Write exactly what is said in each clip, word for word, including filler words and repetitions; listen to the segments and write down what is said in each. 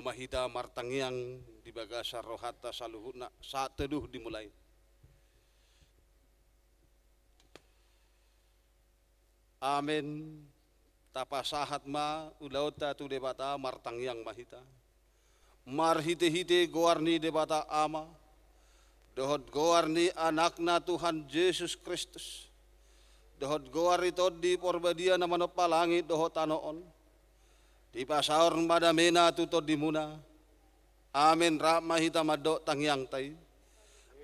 Ma hita martangiang di bagasan rohanta saluhutna, sahat tondi dimulai. Amen. Tapasahat ma ulaonta tu Debata, martangiang ma hita. Marhitehite goar ni Debata Ama, dohot goar ni Anakna Tuhan Jesus Kristus, dohot goar ni Tondi Parbadia na manompa langit dohot tano on, dipasaor ma damena tu tondimuna. Amen. Rap ma hita mandok tangiangta i.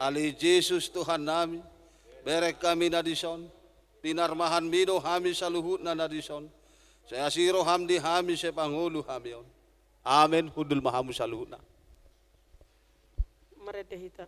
Ale Jesus Tuhannami, bereng hami na dison, pinarmahanmi do hami saluhutna na dison, sai asi roham di hami, sai pangolu hami on. Amen. Hundul ma hamu saluhutna. Marende hita.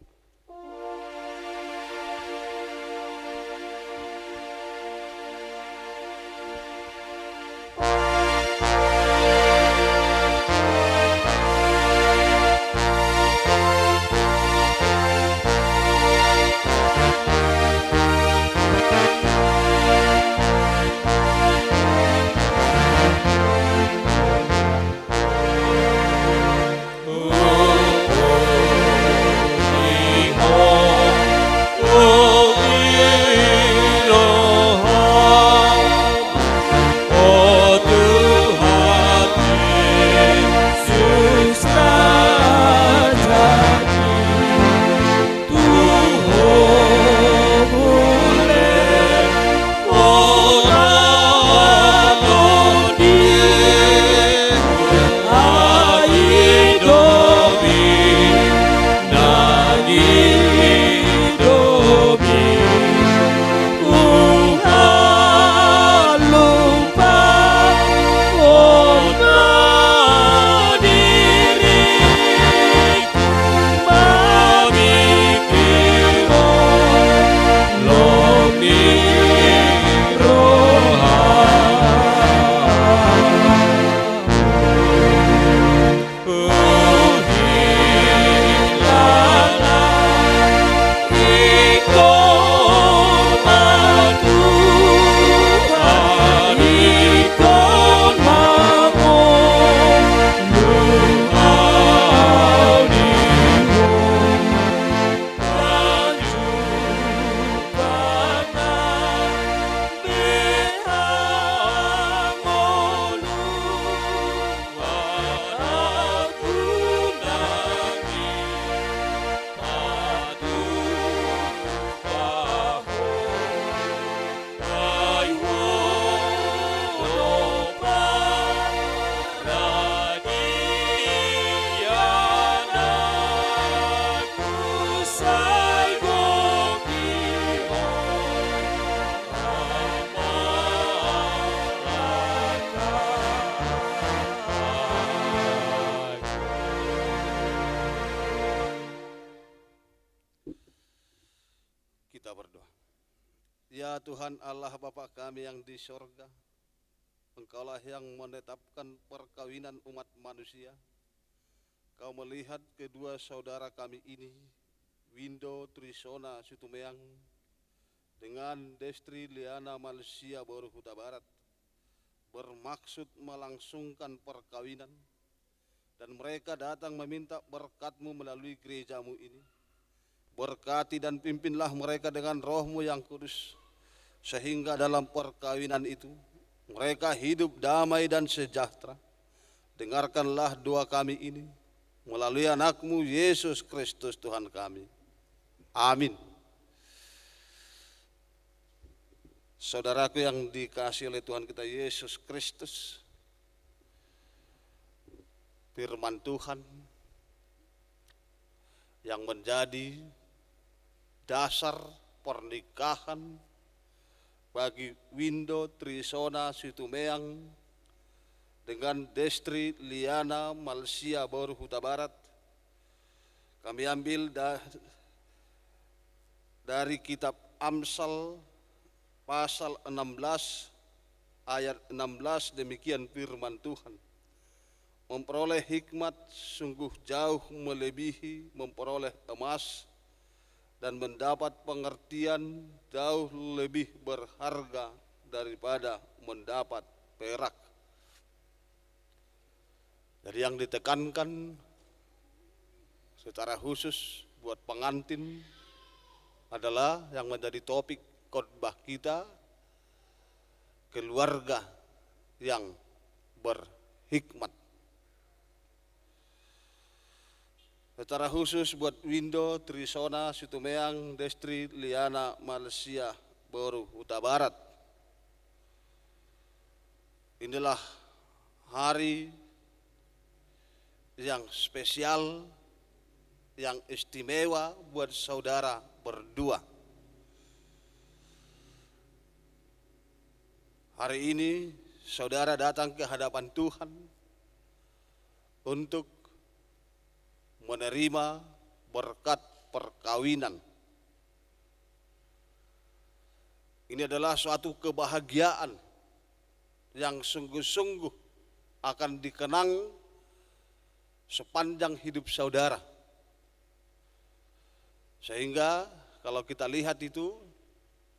Kita berdoa. Ya Tuhan Allah Bapa kami yang di sorga, Engkaulah yang menetapkan perkawinan umat manusia. Kau melihat kedua saudara kami ini, Windo Trisona Situmeang dengan Destri Liana Malsia Boru Hutabarat, bermaksud melangsungkan perkawinan, dan mereka datang meminta berkat-Mu melalui gereja-Mu ini. Berkati dan pimpinlah mereka dengan Roh-Mu yang Kudus, sehingga dalam perkawinan itu mereka hidup damai dan sejahtera. Dengarkanlah doa kami ini melalui Anak-Mu, Yesus Kristus, Tuhan kami. Amin. Saudaraku yang dikasihi oleh Tuhan kita Yesus Kristus, firman Tuhan yang menjadi dasar pernikahan bagi Windo Trisona Situmeang dengan Destri Liana Malsia Boru Hutabarat. Kami ambil da-, dari kitab Amsal pasal enam belas ayat enam belas, demikian firman Tuhan. Memperoleh hikmat sungguh jauh melebihi memperoleh emas, dan mendapat pengertian jauh lebih berharga daripada mendapat perak. Jadi, yang ditekankan secara khusus buat pengantin adalah yang menjadi topik khotbah kita, keluarga yang berhikmat. Secara khusus buat Winda Trisona Situmeang, Destri Liana Malaysia, Boru Hutabarat. Inilah hari yang spesial, yang istimewa buat saudara berdua. Hari ini saudara datang ke hadapan Tuhan untuk menerima berkat perkawinan. Ini adalah suatu kebahagiaan yang sungguh-sungguh akan dikenang sepanjang hidup saudara. Sehingga kalau kita lihat itu,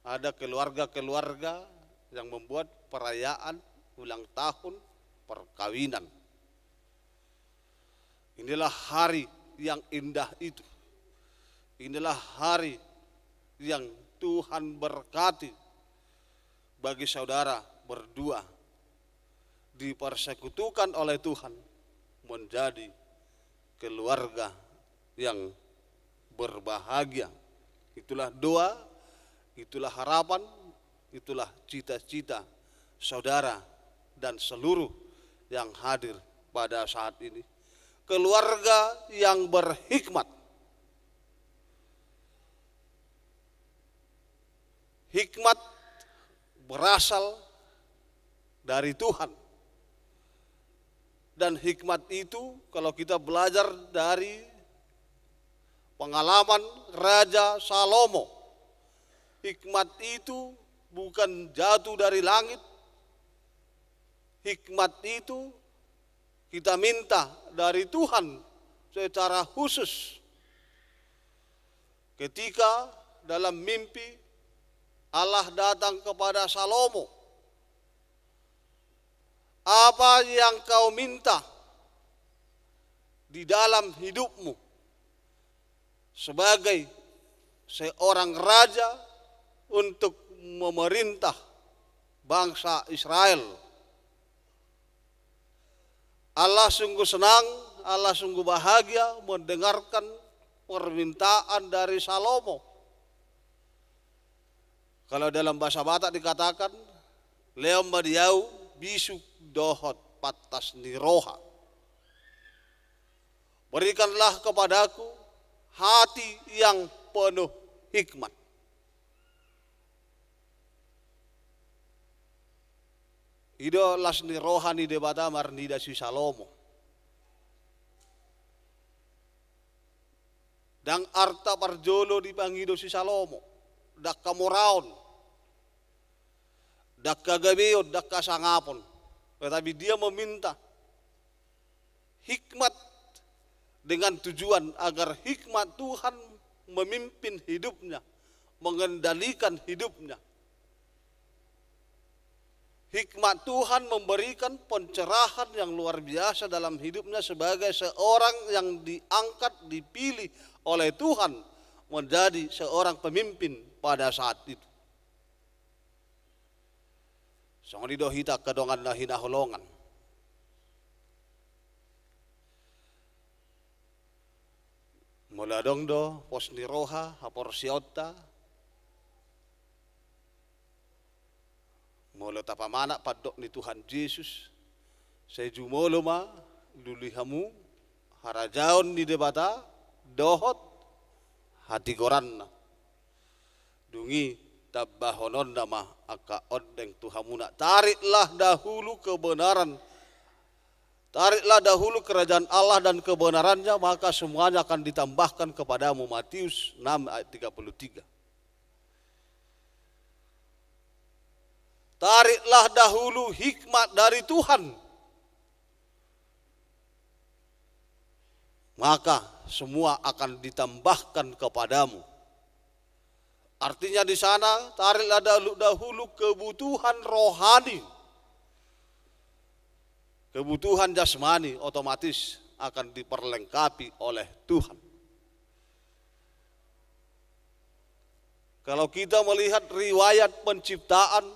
ada keluarga-keluarga yang membuat perayaan ulang tahun perkawinan. Inilah hari yang indah itu. Inilah hari yang Tuhan berkati bagi saudara berdua, dipersekutukan oleh Tuhan menjadi keluarga yang berbahagia. Itulah doa, itulah harapan, itulah cita-cita saudara dan seluruh yang hadir pada saat ini. Keluarga yang berhikmat. Hikmat berasal dari Tuhan. Dan hikmat itu, kalau kita belajar dari pengalaman Raja Salomo, hikmat itu bukan jatuh dari langit. Hikmat itu kita minta dari Tuhan secara khusus. Ketika dalam mimpi Allah datang kepada Salomo, "Apa yang kau minta di dalam hidupmu sebagai seorang raja untuk memerintah bangsa Israel?" Allah sungguh senang, Allah sungguh bahagia mendengarkan permintaan dari Salomo. Kalau dalam bahasa Batak dikatakan, "Lehon ma di ahu bisuk dohot pantas ni roha." Berikanlah kepadaku hati yang penuh hikmat. I do las ni roha ni Debata marnida si Salomo. Ndang arta parjolo dipangido si Salomo, ndang hamoraon, ndang hagabeon, ndang hasangapon. Tetapi dia meminta hikmat dengan tujuan agar hikmat Tuhan memimpin hidupnya, mengendalikan hidupnya. Hikmat Tuhan memberikan pencerahan yang luar biasa dalam hidupnya sebagai seorang yang diangkat, dipilih oleh Tuhan menjadi seorang pemimpin pada saat itu. Songon i do hita angka dongan na hinaholongan. Molo adong do pos ni roha, haporseaonta, molo tapamanat pandok ni Tuhan Jesus, sai jumolo ma lului hamu harajaon ni Debata dohot hatigoranna. Dung i tambahononna ma angka ondeng tu hamuna. Tariklah dahulu kebenaran, tariklah dahulu kerajaan Allah dan kebenarannya, maka semuanya akan ditambahkan kepadamu. Matius enam ayat tiga puluh tiga. Tariklah dahulu hikmat dari Tuhan, maka semua akan ditambahkan kepadamu. Artinya di sana, tariklah dahulu, dahulu kebutuhan rohani. kebutuhan jasmani otomatis akan diperlengkapi oleh Tuhan. Kalau kita melihat riwayat penciptaan,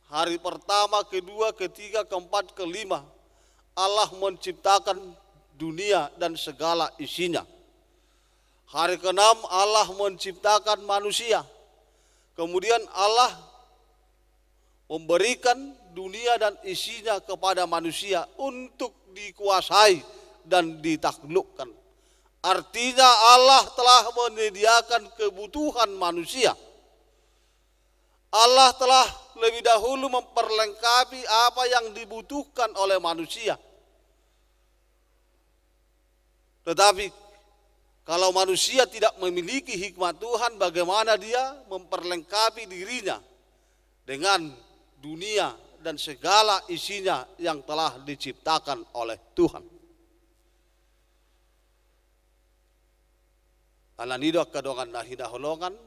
hari pertama, kedua, ketiga, keempat, kelima, Allah menciptakan dunia dan segala isinya. Hari keenam, Allah menciptakan manusia. Kemudian Allah memberikan dunia dan isinya kepada manusia untuk dikuasai dan ditaklukkan. Artinya, Allah telah menyediakan kebutuhan manusia. Allah telah lebih dahulu memperlengkapi apa yang dibutuhkan oleh manusia. Tetapi, kalau manusia tidak memiliki hikmat Tuhan, bagaimana dia memperlengkapi dirinya dengan dunia dan segala isinya yang telah diciptakan oleh Tuhan? Alani do, angka dongan na hinaholongan,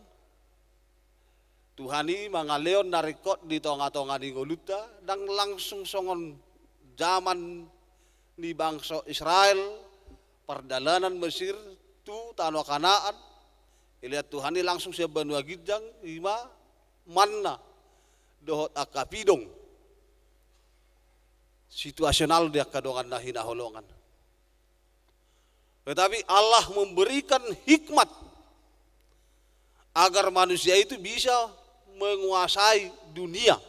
Tuhan i mangalehon na ringkot di tonga-tonga ni ngolunta, ndang langsung songon zaman ni bangso Israel, pardalanan Mesir tu tano Kanaan. Dilehon Tuhan i langsung sian banua ginjang, i ma manna dohot angka pidong. Situasional do, angka dongan na hinaholongan. Tetapi Allah memberikan hikmat agar manusia itu bisa menguasai dunia,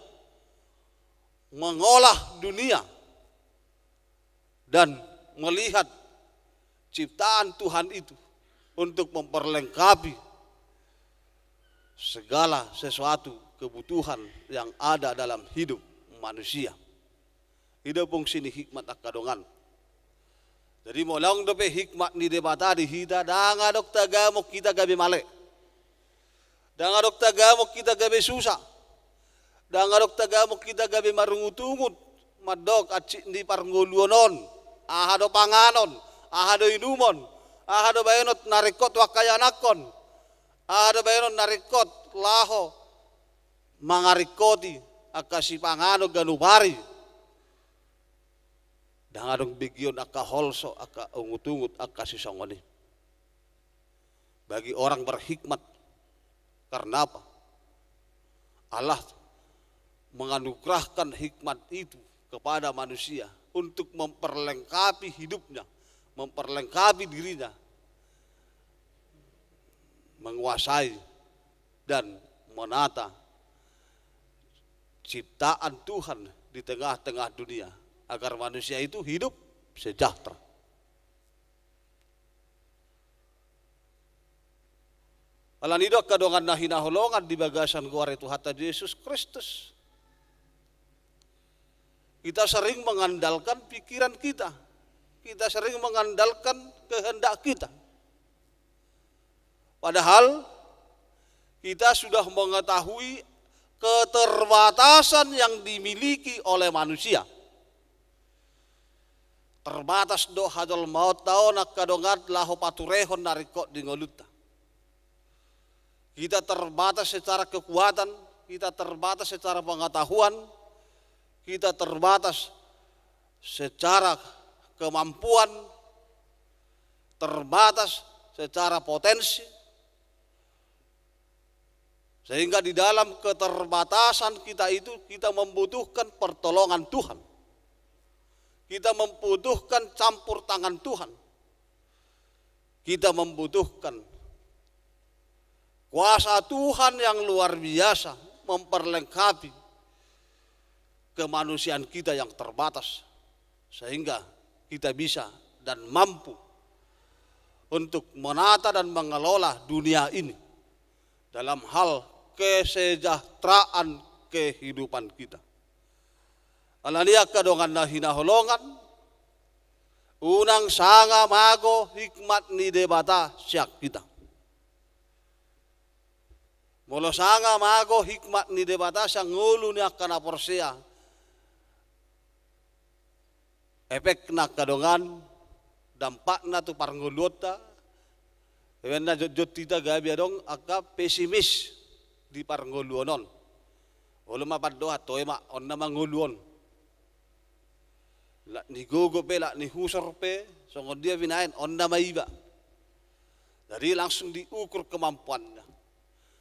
mengolah dunia, dan melihat ciptaan Tuhan itu untuk memperlengkapi segala sesuatu kebutuhan yang ada dalam hidup manusia. I do fungsi ni hikmat, angka dongan. Jadi, molo adong dope hikmat ni Debata di hita, ndang adong tagamon hita gabe male. Ndang adong tagamon hita gabe susa. Ndang adong tagamon hita gabe marungut-ungut mandok hansit ni parngoluon on. Aha do panganon, aha do inumon, aha do bahenon na ringkot tu angka ianakhon, aha do bahenon na ringkot laho mangaringkoti angka sipanganon ganup ari. Ndang adong begeon angka holso, angka ungut-ungut, angka sisongon i. Bagi orang berhikmat. Karena apa? Allah menganugerahkan hikmat itu kepada manusia untuk memperlengkapi hidupnya, memperlengkapi dirinya, menguasai dan menata ciptaan Tuhan di tengah-tengah dunia, agar manusia itu hidup sejahtera. Alani do, angka dongan na hinaholongan, di bagasan goar ni Tuhanta Jesus Kristus, kita sering mengandalkan pikiran kita, kita sering mengandalkan kehendak kita. Padahal kita sudah mengetahui keterbatasan yang dimiliki oleh manusia. Terbatas do hajolmaonta on, angka dongan, laho paturehon na ringkot di ngolunta. Kita terbatas secara kekuatan, kita terbatas secara pengetahuan, kita terbatas secara kemampuan, terbatas secara potensi. Sehingga di dalam keterbatasan kita itu, kita membutuhkan pertolongan Tuhan. Kita membutuhkan campur tangan Tuhan. Kita membutuhkan kuasa Tuhan yang luar biasa memperlengkapi kemanusiaan kita yang terbatas, sehingga kita bisa dan mampu untuk menata dan mengelola dunia ini dalam hal kesejahteraan kehidupan kita. Alani i, angka dongan na hinaholongan, unang sanga mago hikmat ni Debata sian hita. Molo sanga mago hikmat ni Debata sian ngolu ni angka na porsea, efekna, angka dongan, dampakna tu parngoluonta, baen na jotjot hita gabe adong angka pesimis di parngoluon on. Olo ma pandohan, toe ma, on nama ngolu on. Lak ni gogo pe, lak ni husor pe, songon dia binaen, on nama iba. Jadi langsung diukur kemampuannya.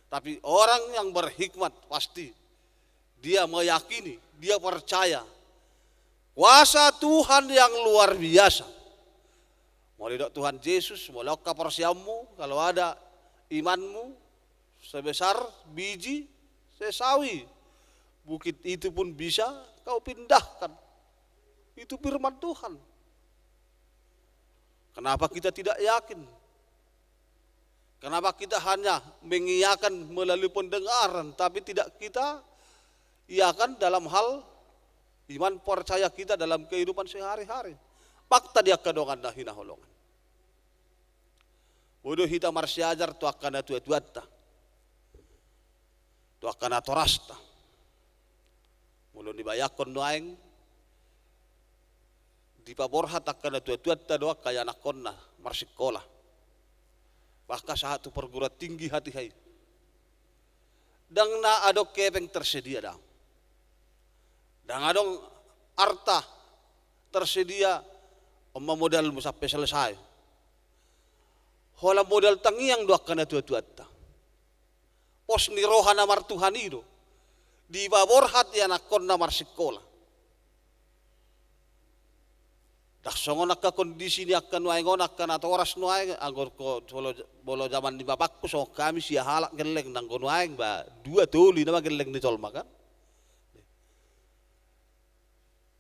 Tapi orang yang berhikmat pasti dia meyakini, dia percaya kuasa Tuhan yang luar biasa. Molo didok Tuhan Jesus, molo on haporseaonmu, kalau ada imanmu sebesar biji sesawi, bukit itu pun bisa kau pindahkan. Itu firman Tuhan. Kenapa kita tidak yakin? Kenapa kita hanya mengiyakan melalui pendengaran, tapi tidak kita iakan dalam hal iman percaya kita dalam kehidupan sehari-hari? Fakta di angka dongan na hinaholongan. Boi do hita marsiajar tu angka natuatuanta, tu angka natorasta. Molo dibayangkon nuaeng, dipaborhat angka natuatuanta do angka ianakkonna marsikola, bahkan sahat tu perguruan tinggi hatiha i. Ndang na adong hepeng tersedia, ndang. Ndang adong arta tersedia, on ma modalmu sampe selesai. Holan modal tangiang do angka natuatuanta. Pos ni roha na martuhan i do dipaborhat ianakkonna marsikola. Ndang songon angka kondisi ni angka nuaeng on, angka natoras nuaeng, anggo ko-, molo, molo zaman ni bapakku songon hami sia halak gelleng, nanggo nuaeng ba dua tolu nama gelleng ni jolma, kan.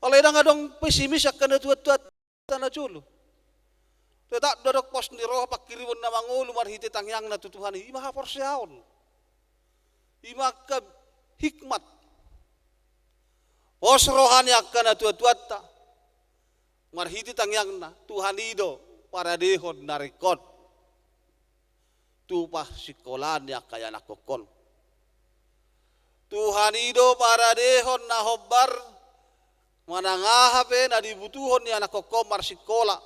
Alai ndang adong pesimis angka natuatuanta na jolo. Tetap do adong pos ni roha, panghirimon na mangolu marhite tangiangna tu Tuhan i, i ma haporseaon. I ma angka hikmat. Pos roha ni angka natuatuanta marhite tangiangna, Tuhan i do paradehon na ringkot tu pasikolaan ni angka ianakkon on. Tuhan i do paradehon na hombar manang aha pe na dibutuhon ni ianakkon on marsikola.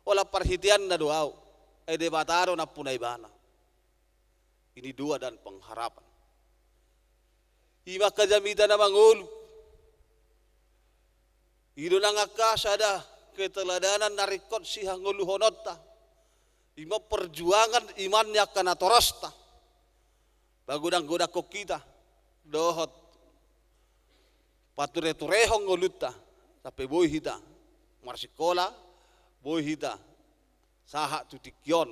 Holan parhiteanna do ahu, ai Debata do nampuna ibana. Ini doa dan pengharapan. I ma angka jamita na mangolu. I do nang angka sada keteladanan na ringkot sihangoluhononta. I ma perjuangan iman ni angka natorasta. Pagodanggodangkon hita dohot patureturehon ngolunta sampe boi hita marsikola, boi hita sahat tu tingki on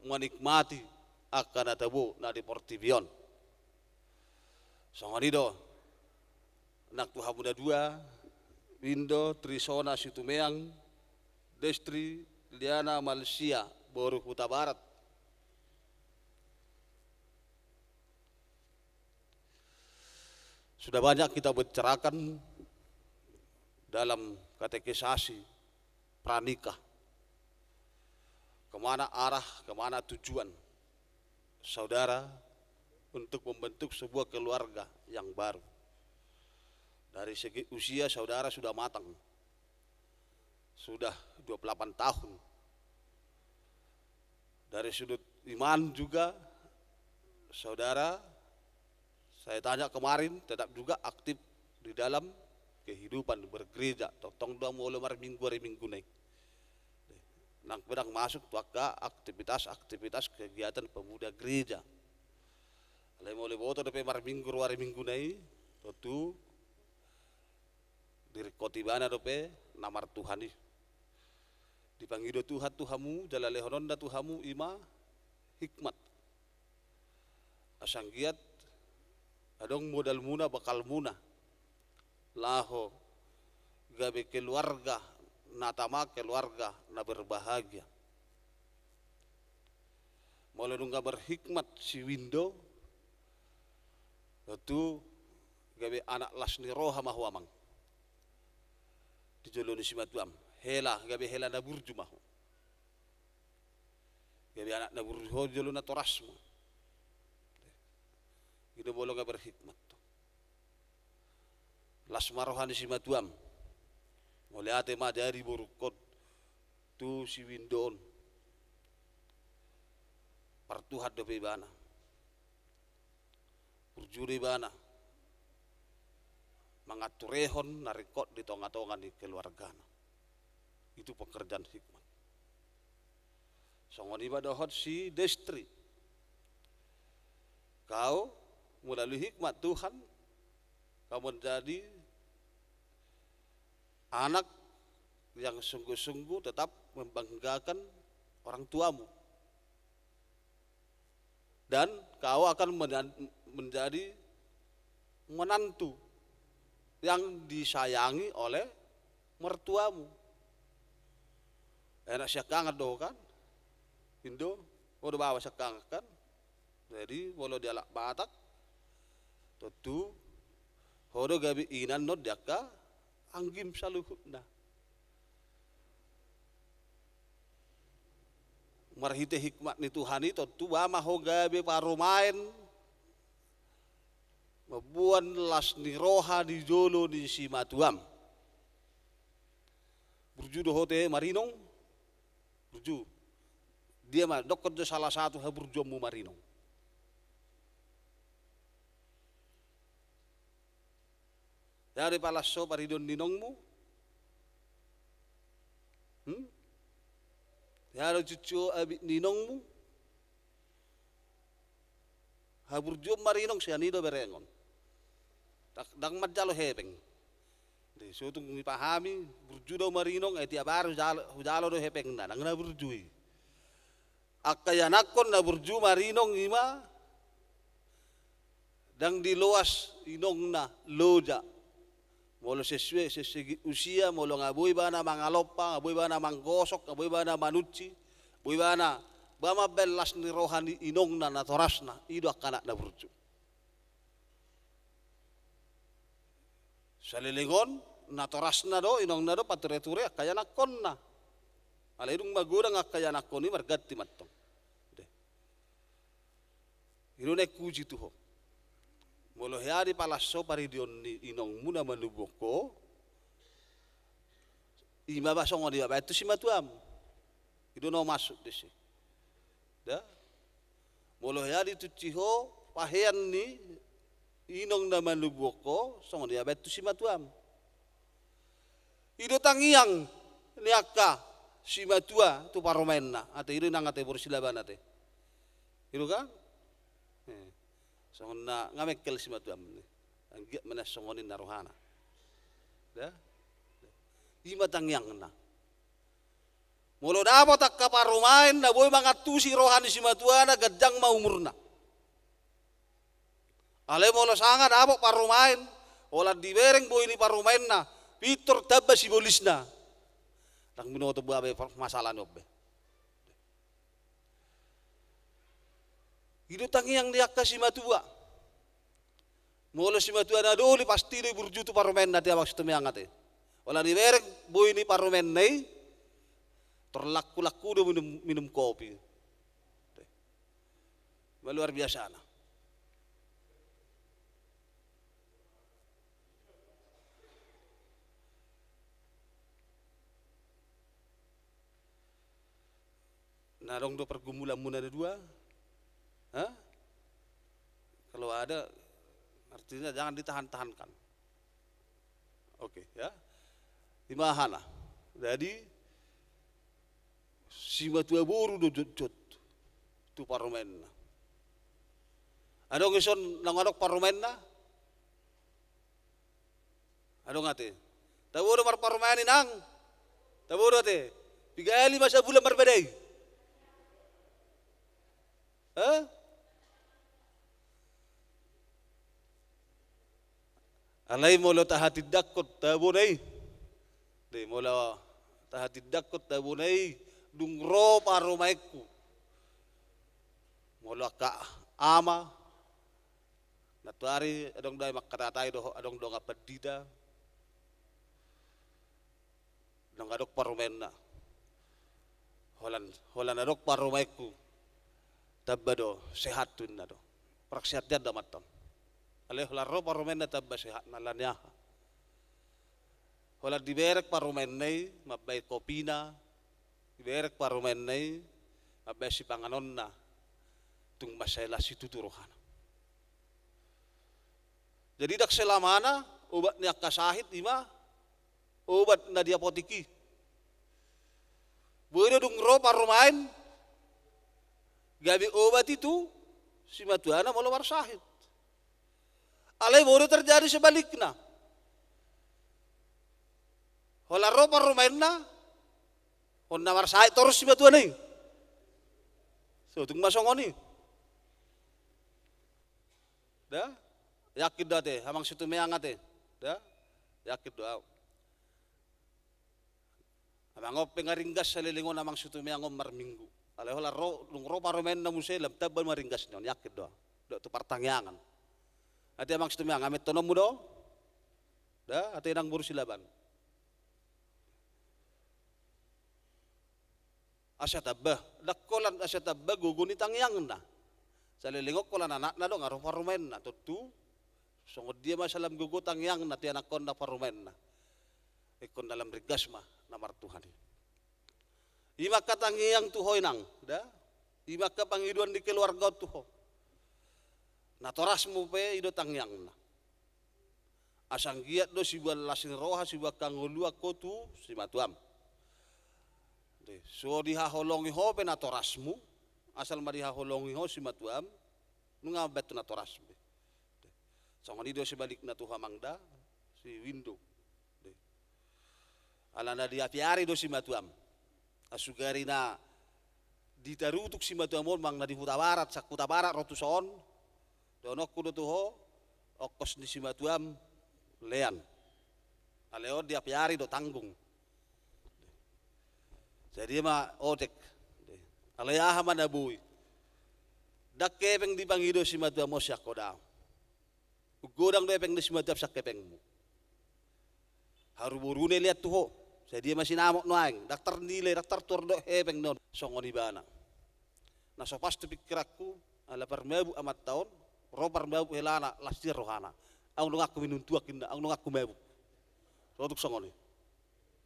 menikmati angka na tabo na di portibi on. Songon i do nang tu hamu na dua, Windo Trisona Situmeang, Destri Liana Malsia, boru Hutabarat. Sudah banyak kita bicarakan dalam katekisasi pranikah. Kemana arah, kemana tujuan saudara untuk membentuk sebuah keluarga yang baru. Dari segi usia saudara sudah matang. Sudah dua puluh delapan tahun. Dari sudut iman juga, saudara, saya tanya kemarin, tetap juga aktif di dalam kehidupan bergereja. Tongtong do molo marminggu ari Minggu na i. Nang pe ndang masuk tu angka aktivitas-aktivitas kegiatan pemuda gereja. Alai molo diboto dope marminggu ro ari Minggu na i, tontu diringkoti ibana dope na martuhan i. Dipangido Tuhan tu hamu, jala lehononna tu hamu i ma hikmat. Asa anggiat adong modalmuna, bekalmuna laho gabe keluarga na tama, keluarga na berbahagia. Molo nunga berhikmat si Windo, tontu gabe anak las ni roha ma ho, amang. Di jolo ni simatuam, hela, gabe hela na burju ma ho. Gabe anak na burju ho di jolo natorasmu. I do molo nunga berhikmat. Las ma roha ni simatuam. Mauliate ma jadi borungkon tu si Windo on. Partuhan dope ibana. Burju do ibana mangaturehon na ringkot di tongatonga ni keluargana. Itu pekerjaan hikmat. Songon i ma dohot si Destri. Kau melalui hikmat Tuhan, kau menjadi anak yang sungguh-sungguh tetap membanggakan orang tuamu. Dan kau akan mena-, menjadi menantu yang disayangi oleh mertuamu. Anak siangkangan do kan? Indo, ho do baoa siangkangan kan? Jadi, molo di halak Batak, tontu, ho do gabe inang non di angka anggim saluhutna. Marhite hikmat ni Tuhan i tontu ba ma ho gabe parumaen, mamboan las ni roha di jolo ni simatuam. Burju do ho te marinong? Burju. Dia ma, dokkon jo salah satu haburjuonmu marinong. Hea do pala so paridion ni inongmu? Hmm? Hea do cucu abit ni inongmu? Haburjuon marinong sian i do berengon. Ndang manjalo hepeng. Di sotung dipahami, burju do marinong, ai tiap ari hujalo, hujalo do hepengna, ndang na burju i. Angka ianakkon na burju marinong i ma, ndang diloas inongna loja. Molo sesuai, sesegi usia, molo nga boi ibana mangalompa, nga boi ibana manggosok, nga boi ibana manunsi, boi ibana, ba mambaen las ni roha ni inongna natorasna, i do angka anak na burju. Saleleng on, natorasna do, inongna do, pature-ture angka ianakkonna. Alai dung magodang angka ianakkon i marganti mantong. Deh. I do na ingkuji tu ho. Molo hea di pala so paridion ni inongmu na manubuhon ho, i ma ba songon i ma baen tu simatuam. I do na masuk disi. Da. Molo hea ditunsi ho pahean ni inong na manubuhon ho, songon i ma baen tu simatuam. I do tangiang ni angka simatua tu parumaenna, ate i do inang ate boru Silaban ate. I do kan? Eh, songon na nga mengkel simatuam. Anggiat ma na songon i na rohana. Da? I ma tangiangna. Molo dapot angka parumaen na boi mangantusi roha ni simatuana, ganjang ma umurna. Alai molo sanga dapot parumaen, holan dibereng boi ni parumaenna, pintor tamba sibolisna. Ndang binoto ba be masalah ni on be. I do tangiang ni angka simatua. Molo simatua na doli pasti do i burju tu parumaenna, ate, abang situmeang ate. Holan dibereng boi ni parumaenna i, tor langku-langku do minum, minum kopi. Ma luar biasana. Na adong do pergumulanmu na dua? Hah? Kalau ada, artinya jangan ditahan-tahankan. Oke, ya. I ma hana. Jadi, simatua boru do jotjot tu parumaenna. Adong ison na nga adong parumaenna? Adong ate. Tabo do marparumaen, inang? Tabo do ate. Piga hali ma sabulan marbadai? Hah? Alai molo tahatindangkon tabona i. Deh, molo tahatindangkon tabona i, dung ro parumaenku. Molo angka ama, nantoari adong do i mangkatatai dohot adong do nga pandita. Ndang adong parumaenna. Holan, holan adong parumaenku. Tamba do sehat tu inna do. Praksehat dia da mantong. Alai holan ro parumaenna tamba sehatna, alani aha? Holan dibereng parumaenna i mambaen kopina, dibereng parumaenna i mambaen sipanganonna, tung mansai las situtu rohana. Jadi ndang selamana obat ni angka sahit i ma obat na di apotik i. Boi do dung ro parumaen gabe obat i tu simatuana molo marsahit. Alai boi do terjadi sebalikna. Holan ro parumaenna, on na marsahit torus simatuana i. Sotung ma songon i. Da? Yakin do ate, amang situmeang ate. Da? Yakin do au. Amang on pe nga ringgas saleleng on amang situmeang on marminggu. Alai holan ro, dung ro parumaenna muse lam tamba ma ringgas ni on, yakin do au. Dok tu partangiangan. Ate amang situmeang, amen tononmu do? Da, ate nang boru Silaban. Asa tamba, ndang holan asa tamba gogo ni tangiangna. Saleleng on holan anakna do nga ro parumaenna, tontu. Songon dia ma asa lam gogo tangiangna tu anakkonna parumaenna. Ingkon na lam ringgas ma na martuhan i. I ma angka tangiang tu ho inang, da? I ma angka pangidoan ni keluarga on tu ho. Natorasmu pe i do tangiangna. Asa anggiat do sibuan las ni roha, sibuan hangoluan ho tu simatuam. Te, so dihaholongi ho pe natorasmu, asal ma dihaholongi ho simatuam, nunga mambantu natorasmu. Te. Songon i do sebalikna tu ho amang da, si Windu. Te. Alana diapiari do simatuam. Asugari na ditarutuk simatuam on, amang na di Hutabarat, sian Hutabarat ro tu son, dohononku do tu ho, ongkos ni simatuam lean. Alai on diapiari do tanggung. Jadi ma otek. Alai aha ma na boi? Ndang hepeng dipangido simatuam on sian ho da. Godang do hepeng ni simatuam sian hepengmu. Haru boruna i lean tu ho. Sadia ma sinamot nuaeng, ndang tarnilai, ndang tartuor do hepeng ni on songon ibana. Na so pas tu pingkiranku, ala parmabuk amanta on, ro parmabuk helana, las ni rohana. Au nunga aku minum tuak inna, au nunga aku mabuk. Sotung songon i.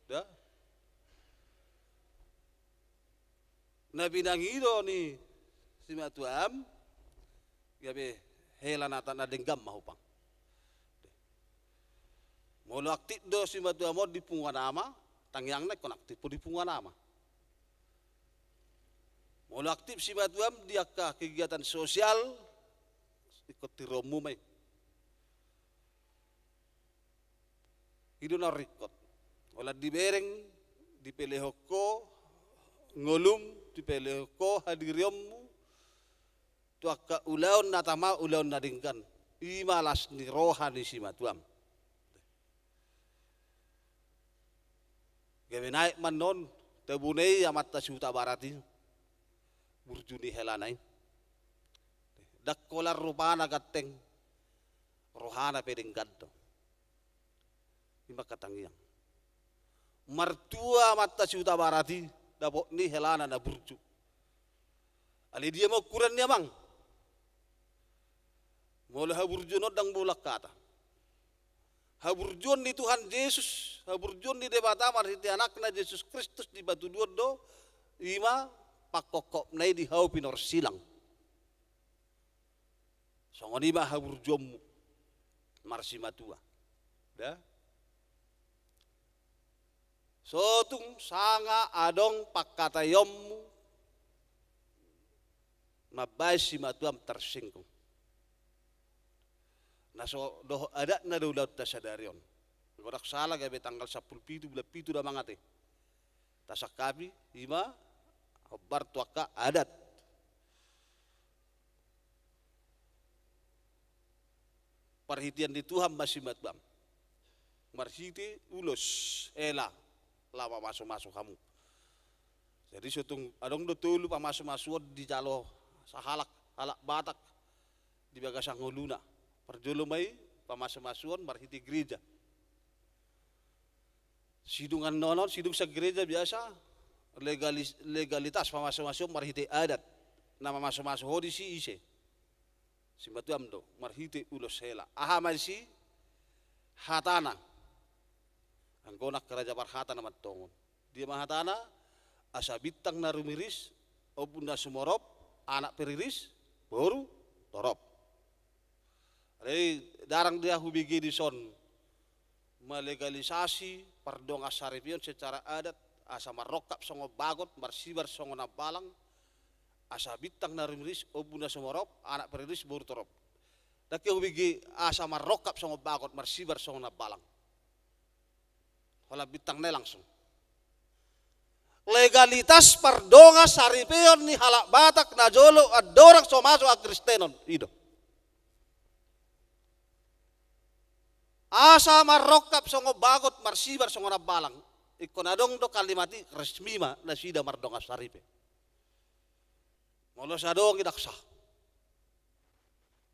Da? Na pinangido ni simatuam, gabe hela na ta-, na denggan ma hupang. Molo aktif do simatuam on di punguan ama, tangiangna ingkon aktif do di punguan ama. Molo aktif simatuam di angka kegiatan sosial, ingkon tiruonmu ma i. I do na ringkot. Holan dibereng, dipelehon ho ngolum, dipelehon ho hadirionmu tu angka ulaon na tama, ulaon na denggan. I ma las ni roha ni simatuam. Gabe naek ma annon, tabune i amanta si Hutabarat i, burju ni helana i. Ndang holan rupana ganteng, rohana pe denggan do. I ma angka tangiang. Martua amanta si Hutabarat i, dapot ni helana na burju. Alai dia ma ukuran ni amang? Molo haburjuon on ndang bolak hata. Haburjuon ni Tuhan Jesus, haburjuon ni Debata marhite Anakna Jesus Kristus dipatuduhon do, i ma pangkophopna i di hau pinorsilang. Songon i ma haburjuonmu marsimatua. Da? Sotung sanga adong pangkataionmu mambahen simatuam tarsinggung. Na so dohot adatna do ulaonta sadari on. Anggo ndang sala gabe tanggal sampulu pitu bulan pitu do amang ate. Tasangkapi, i ma hombar tu angka adat. Parhitean ni Tuhan ma simatuam. Marhite ulos hela, laho mamasumasu hamu. Jadi sotung adong do tolu pamasumasuon dijalo sahalak, halak Batak di bagasan ngoluna. Parjolo ma i pamasumasuon marhite gereja. Sidung annon on, sidung sian gereja biasa legalis-, legalitas pamasumasuon marhite adat. Na mamasumasu ho disi ise? Simatuam do, marhite ulos hela. Aha ma disi? Hatana. Anggo nangkin raja parhata na mantongon. Dia ma hatana? Asa bintang na rumiris, ombun na sumorop, anak pe riris, boru torop. Alai ndarang dia hubege dison melegalisasi pardongansaripeon secara adat, Asa marrongkap songon bagot, marsibar songon ambalang, asa bintang na rumiris, ombun na sumorop, anak pe riris, boru torop. Ndang hea hubege asa marrongkap songon bagot, marsibar songon ambalang. Holan bintang na i langsung. Legalitas pardongansaripeon ni halak Batak najolo andorang so masuk hakristenon, i do. Asa marrongkap songon bagot, marsibar songon ambalang. Ingkon adong do kalimat i, resmi ma nasida mardongansaripe. Molo so adong i, ndang sah.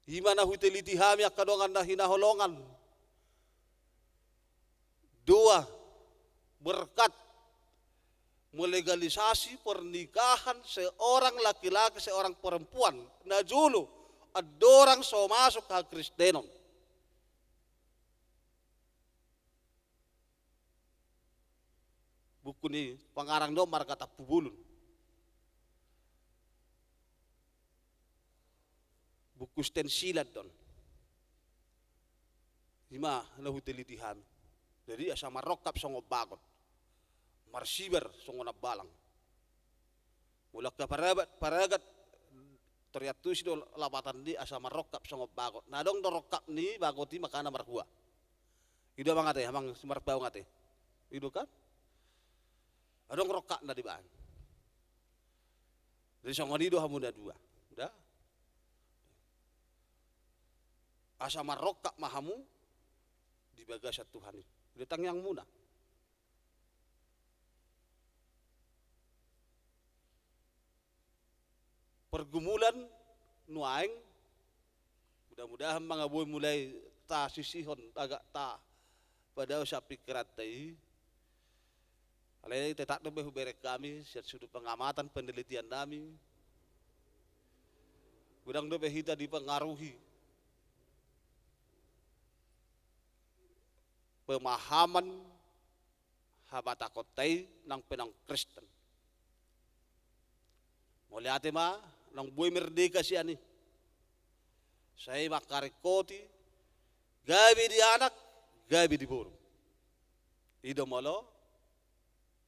I ma na huteliti hami angka dongan na hinaholongan. Doa berkat melegalisasi pernikahan seorang laki-laki, seorang perempuan najolo andorang so masuk hakristenon. Buku ni pengarang do on marga Tampubolon. Buku stensilan do on. I ma na huteliti hami. Jadi asa marrongkap songon bagot, marsibar songon ambalang. Molo angka parabat, paragat, toriantusi do lapatan ni asa marrongkap songon bagot. Na adong do rongkap ni bagot i makana marhua. I do amang ate, amang Simarpaung ate. I do kan? Adong rongkapna dibaen. Jadi songon i do hamu na dua. Da? Asa marrongkap ma hamu di bagasan Tuhan i. I do tangiangmuna. Pergumulan nuaeng, mudah-mudahan mangaboi mulai tasisihon, agak tapadaosa pingkiranta i. Alai tetap dope hubereng hami sian sudut pengamatan penelitian nami. Godang dope hita dipengaruhi pemahaman habatakonta i nang pe nang Kristen. Mauliate ma, nang boi merdeka sian i. Sai mangkaringkoti, gabe di anak, gabe di boru. I do molo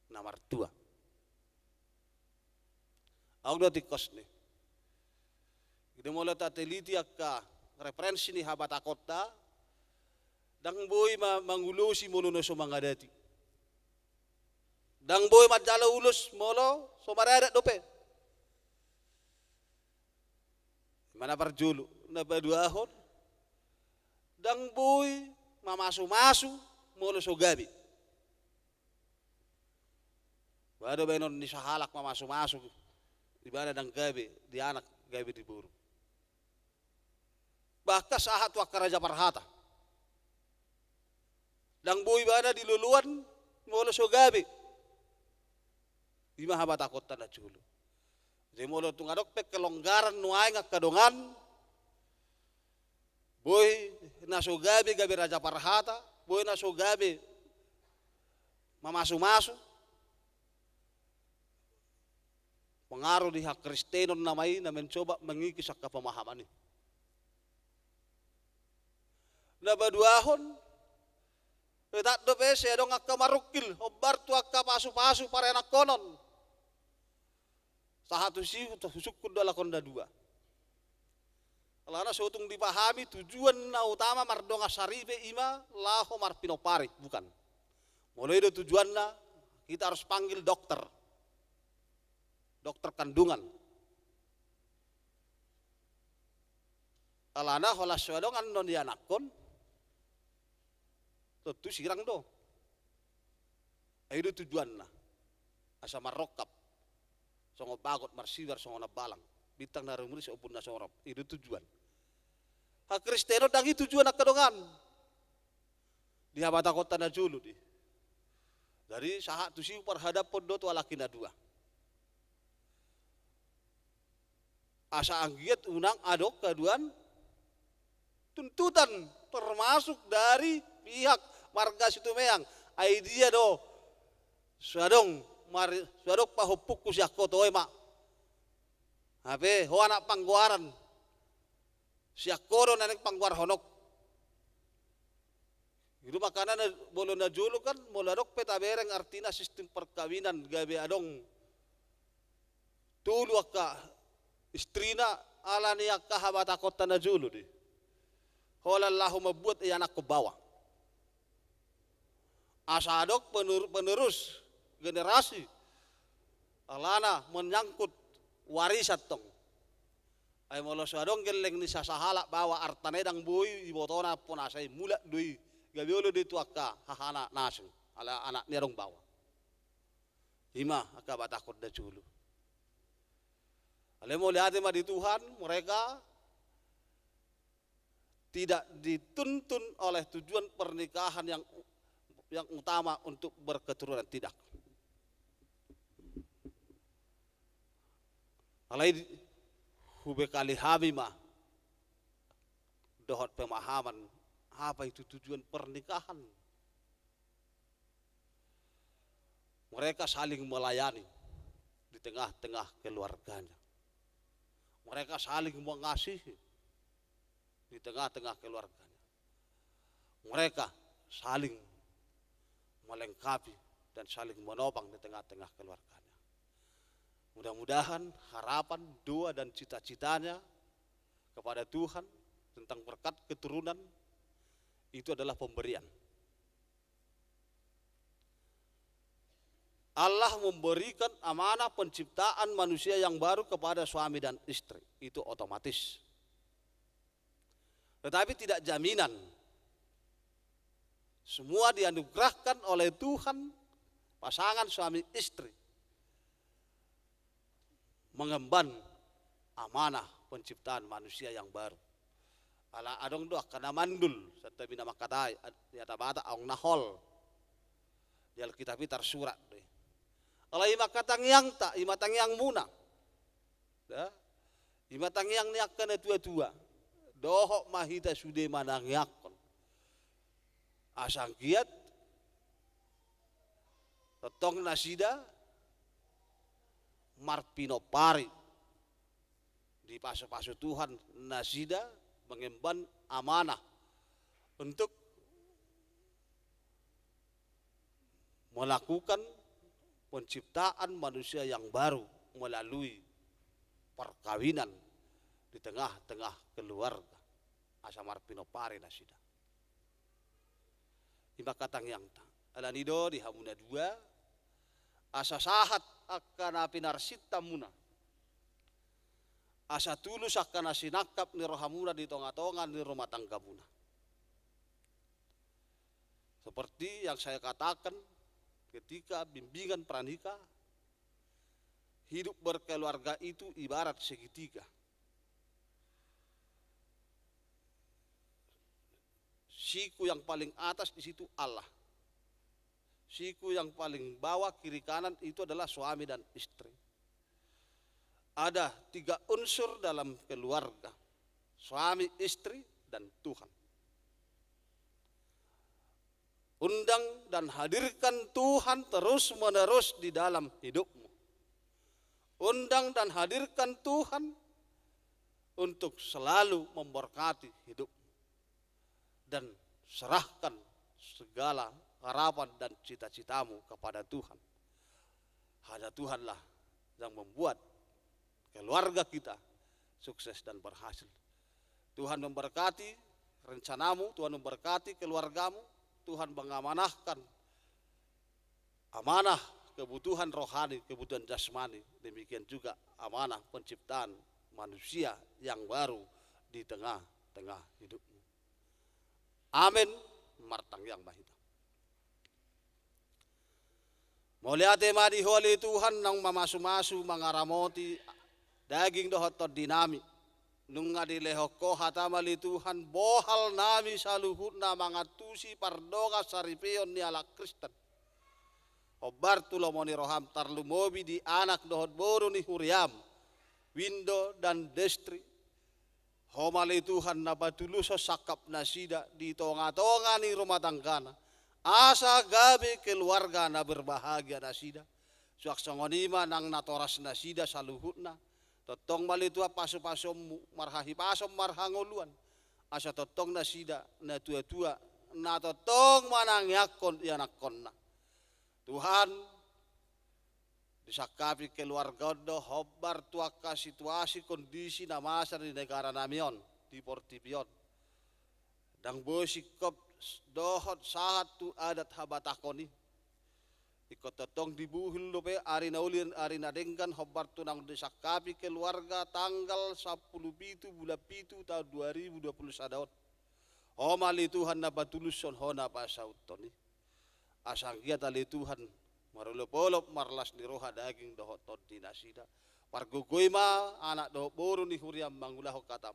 na martua. Adong do tingkosni. Jadi molo tateliti angka referensi ni habatakonta, ndang boi ma mangulosi molo na so mangadati. Ndang boi manjalo ulos molo so maradat dope. I ma na parjolo, na paduahon, ndang boi mamasu-masu molo so gabe. Boha do baenon ni sahalak mamasu-masu, ibana ndang gabe di anak, gabe di boru. Bahkan sahat tu angka raja parhata. Ndang boi ibana di loloan molo so gabe. I ma habatakonta na jolo. Jadi molo tung adong pe kelonggaran nuaeng angka dongan, boi na so gabe, gabe raja parhata, boi na so gabe mamasu-masu, pengaruh di hakristenon nama i na mencoba mengikis angka pemahaman i. Na paduahon, tetap dope sai adong angka marungkil, hombar tu angka pasu-pasu paranakhonon. Sahat tusi husungkun do lakon na dua. Alana so tung dipahami tujuan na utama mardongansaripe i ma laho marpinompar i, bukan. Molo i do tujuanna, kita harus panggil dokter. Dokter kandungan. Alana holan so adong annon ianakhon, tontu sirang do. Ai i do tujuanna. Asa marrongkap songon bagot, marsibar songon ambalang, bintang na rumiris, ombun na sumorop. I do tujuan. Hakristenon ndang i tujuan angka dongan. Di habatakonta na jolo di. Jadi sahat tusi huparhadaphon do tu halak i na dua. Asa anggiat unang adong haduan tuntutan, termasuk dari pihak marga Situmeang. Ai dia do, so adong mar-, so adong pahompungku sian ho, toe ma. Hape ho anak panggoaran, sian ho do na naeng panggoarhononku. Itu makana na, molo na jolo kan, molo adong pe tabereng artina sistem perkawinan gabe adong tolu angka istrina, ala ni angka habatakonta na jolo do i. Holan laho mambuat ianakhon baoa. Asa adong penur-, penerus generasi, alana menyangkut warisan tong. Ai molo so adong gelleng ni sasahalak baoa, artana i ndang boi ibotona pun asa i, mulak do i. Gabe olo do i tu angka hahana na asing, ala anak ni adong baoa. Ima angka habatakonta na jolo. Alai mauliate ma di Tuhan, mereka tidak dituntun oleh tujuan pernikahan yang, yang utama untuk berketurunan, tidak. Alai di-, hubekali hami ma dohot pemahaman apa itu tujuan pernikahan. Mereka saling melayani di tengah-tengah keluarganya. Mereka saling mengasihi di tengah-tengah keluarganya. Mereka saling melengkapi dan saling menopang di tengah-tengah keluarganya. Mudah-mudahan harapan, doa, dan cita-citanya kepada Tuhan tentang berkat keturunan itu adalah pemberian. Allah memberikan amanah penciptaan manusia yang baru kepada suami dan istri. Itu otomatis. Tetapi tidak jaminan. Semua dianugerahkan oleh Tuhan, pasangan suami istri mengemban amanah penciptaan manusia yang baru. Ala adong do angka na mandul, santabi na mangkatai, ad-, di hata Batak adong na hol. Di Alkitab i tarsurat do i. Ala i ma angka tangiangta, i ma tangiangmuna. Da? I ma tangiang ni angka na tua-tua. Dohot ma hita sude manangiangkon. Asa anggiat tongtong nasida marpinompari, dipasu-pasu Tuhan nasida mengemban amanah untuk melakukan penciptaan manusia yang baru melalui perkawinan di tengah-tengah keluarga. Asa marpinompari nasida. I ma angka tangiangta. Alani do di hamu na dua, asa sahat angka na pinarsinta muna. Asa tulus angka na sinangkap ni rohamuna di tonga-tonga ni rumah tanggamuna. Seperti yang saya katakan ketika bimbingan pranikah, hidup berkeluarga itu ibarat segitiga. Siku yang paling atas di situ Allah. Siku yang paling bawah kiri kanan itu adalah suami dan istri. Ada tiga unsur dalam keluarga. Suami, istri, dan Tuhan. Undang dan hadirkan Tuhan terus-menerus di dalam hidupmu. Undang dan hadirkan Tuhan untuk selalu memberkati hidupmu. Dan serahkan segala harapan dan cita-citamu kepada Tuhan. Hanya Tuhanlah yang membuat keluarga kita sukses dan berhasil. Tuhan memberkati rencanamu, Tuhan memberkati keluargamu, Tuhan mengamanahkan amanah kebutuhan rohani, kebutuhan jasmani, demikian juga amanah penciptaan manusia yang baru di tengah-tengah hidupmu. Amin. Martangiang ma hita. Mauliate ma di Ho ale Tuhan, naung mamasu-masu mangaramoti daging dohot tondinami. Nunga dilehon Ho hataM ale Tuhan, bohal nami saluhutna mangantusi pardongan saripeon ni halak Kristen. Hombar tu lomo ni rohaM, tarlumobi di anak dohot boru ni huriaM, Windo dan Destri. Ho ma ale Tuhan na patulushon sangkap nasida di tonga-tonga ni rumah tanggana, asa gabe keluarga na berbahagia nasida. Suang songon i ma nang natoras nasida saluhutna. Tongtong ma ale Tuhan pasu-pasuonMu marhahipason marhangoluan, asa tongtong nasida na tua-tua na tongtong manangiangkon ianakkonna. Tuhan, disangkapi keluarga on do hombar tu angka situasi kondisi na masa di negara nami on, di portibi on. Ndang boi singkop dohot sahat tu adat habatahon i. Ingkon tongtong dibuhil dope ari na uli, ari na denggan, hombar tu naung disangkapi keluarga tanggal sampulu pitu bulan pitu taon dua ribu dua pulu sada on. Ho ma ale Tuhan na patulushon, Ho na pasauthon i. Asa anggiat ale Tuhan, marolopolop marlas ni roha, daging dohot tondi nasida. Pargogoi ma anak dohot boru ni huriaM mangulahon hataM.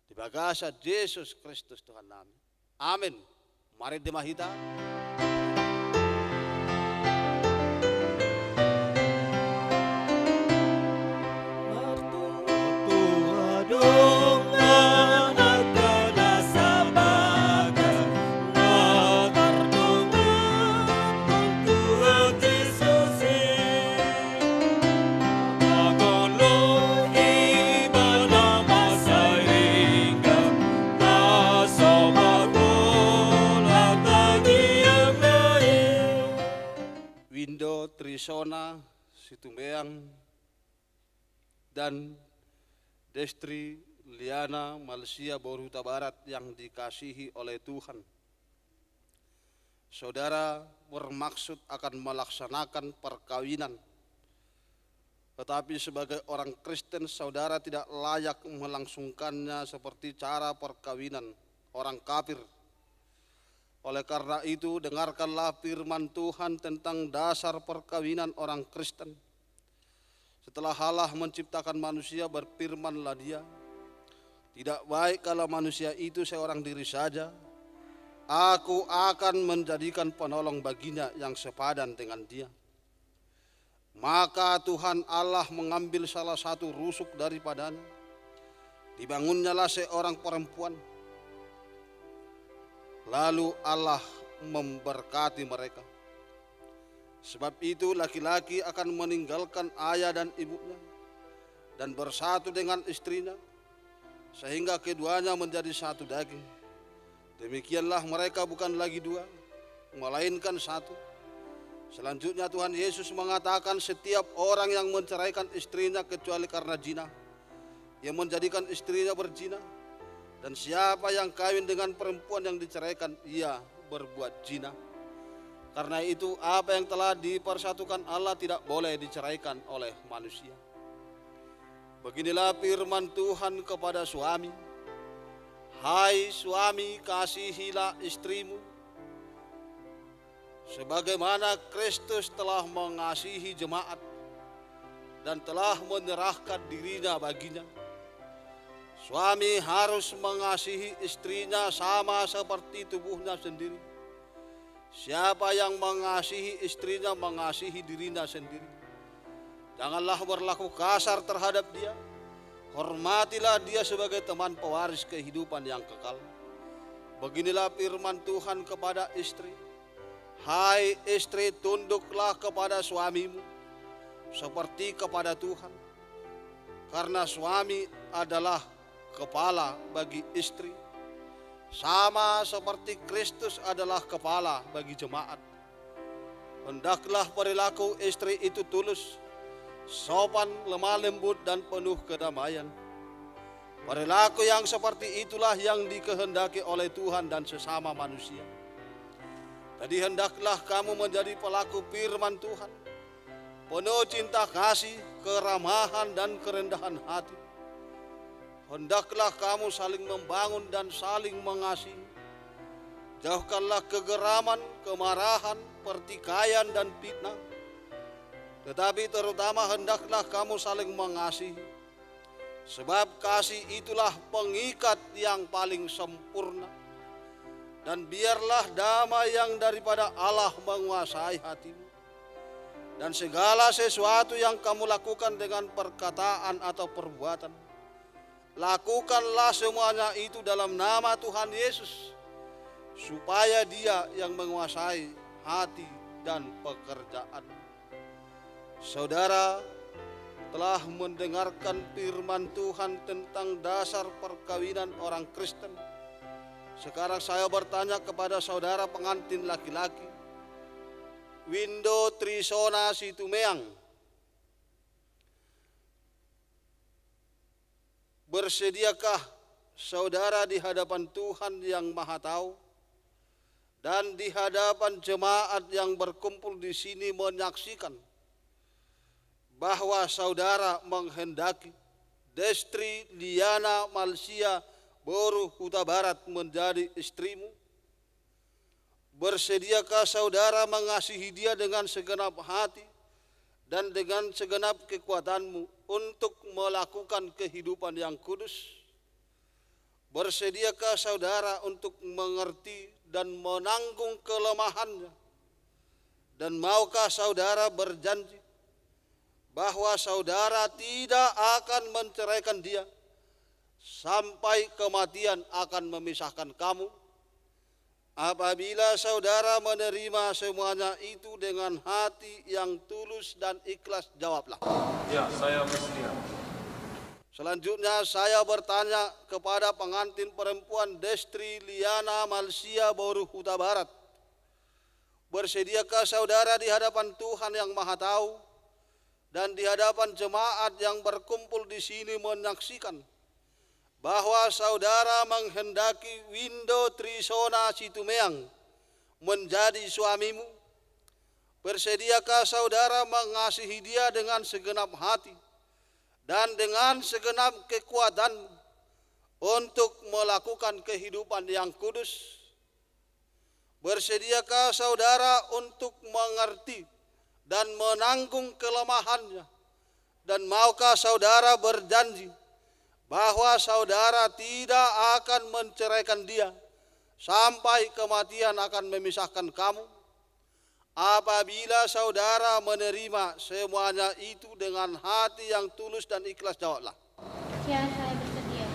Di bagasan Jesus Kristus Tuhan nami. Amen. Marende ma hita. Windo Trisona Situmeang dan Destri Liana Malsia boru Hutabarat yang dikasihi oleh Tuhan. Saudara bermaksud akan melaksanakan perkawinan, tetapi sebagai orang Kristen, saudara tidak layak melangsungkannya seperti cara perkawinan orang kafir. Oleh karena itu, dengarkanlah firman Tuhan tentang dasar perkawinan orang Kristen. Setelah Allah menciptakan manusia, berfirmanlah Dia, "Tidak baik kalau manusia itu seorang diri saja. Aku akan menjadikan penolong baginya yang sepadan dengan dia." Maka Tuhan Allah mengambil salah satu rusuk daripadanya. Dibangunnyalah seorang perempuan. Lalu Allah memberkati mereka. Sebab itu, laki-laki akan meninggalkan ayah dan ibunya dan bersatu dengan istrinya, sehingga keduanya menjadi satu daging. Demikianlah, mereka bukan lagi dua, melainkan satu. Selanjutnya, Tuhan Yesus mengatakan, "Setiap orang yang menceraikan istrinya kecuali karena zina, ia menjadikan istrinya berzina. Dan siapa yang kawin dengan perempuan yang diceraikan, ia berbuat zina. Karena itu, apa yang telah dipersatukan Allah tidak boleh diceraikan oleh manusia." Beginilah firman Tuhan kepada suami, "Hai suami, kasihilah istrimu, sebagaimana Kristus telah mengasihi jemaat dan telah menyerahkan dirinya baginya. Suami harus mengasihi istrinya sama seperti tubuhnya sendiri. Siapa yang mengasihi istrinya, mengasihi dirinya sendiri. Janganlah berlaku kasar terhadap dia. Hormatilah dia sebagai teman pewaris kehidupan yang kekal." Beginilah firman Tuhan kepada istri, "Hai istri, tunduklah kepada suamimu seperti kepada Tuhan. Karena suami adalah kepala bagi istri, sama seperti Kristus adalah kepala bagi jemaat. Hendaklah perilaku istri itu tulus, sopan, lemah lembut, dan penuh kedamaian. Perilaku yang seperti itulah yang dikehendaki oleh Tuhan dan sesama manusia. Jadi, hendaklah kamu menjadi pelaku firman Tuhan, penuh cinta kasih, keramahan, dan kerendahan hati. Hendaklah kamu saling membangun dan saling mengasihi. Jauhkanlah kegeraman, kemarahan, pertikaian, dan fitnah. Tetapi terutama hendaklah kamu saling mengasihi. Sebab kasih itulah pengikat yang paling sempurna. Dan biarlah damai yang daripada Allah menguasai hatimu. Dan segala sesuatu yang kamu lakukan dengan perkataan atau perbuatan, lakukanlah semuanya itu dalam nama Tuhan Yesus, supaya Dia yang menguasai hati dan pekerjaan." Saudara telah mendengarkan firman Tuhan tentang dasar perkawinan orang Kristen. Sekarang saya bertanya kepada saudara pengantin laki-laki, Windo Trisona Situmeang. Bersediakah saudara di hadapan Tuhan Yang Maha Tahu dan di hadapan jemaat yang berkumpul di sini menyaksikan bahwa saudara menghendaki Destri Liana Malsia Boru Hutabarat menjadi istrimu? Bersediakah saudara mengasihi dia dengan segenap hati dan dengan segenap kekuatanmu untuk melakukan kehidupan yang kudus? Bersediakah saudara untuk mengerti dan menanggung kelemahannya? Dan maukah saudara berjanji bahwa saudara tidak akan menceraikan dia sampai kematian akan memisahkan kamu? Apabila saudara menerima semuanya itu dengan hati yang tulus dan ikhlas, jawablah. Ya, saya bersedia. Selanjutnya, saya bertanya kepada pengantin perempuan Destri Liana Malsia Boru Hutabarat. Bersediakah saudara di hadapan Tuhan Yang Maha Tahu dan di hadapan jemaat yang berkumpul di sini menyaksikan bahwa saudara menghendaki Windo Trisona Situmeang menjadi suamimu? Bersediakah saudara mengasihi dia dengan segenap hati dan dengan segenap kekuatan untuk melakukan kehidupan yang kudus? Bersediakah saudara untuk mengerti dan menanggung kelemahannya? Dan maukah saudara berjanji bahwa saudara tidak akan menceraikan dia sampai kematian akan memisahkan kamu? Apabila saudara menerima semuanya itu dengan hati yang tulus dan ikhlas, jawablah. Ya, saya bersedia.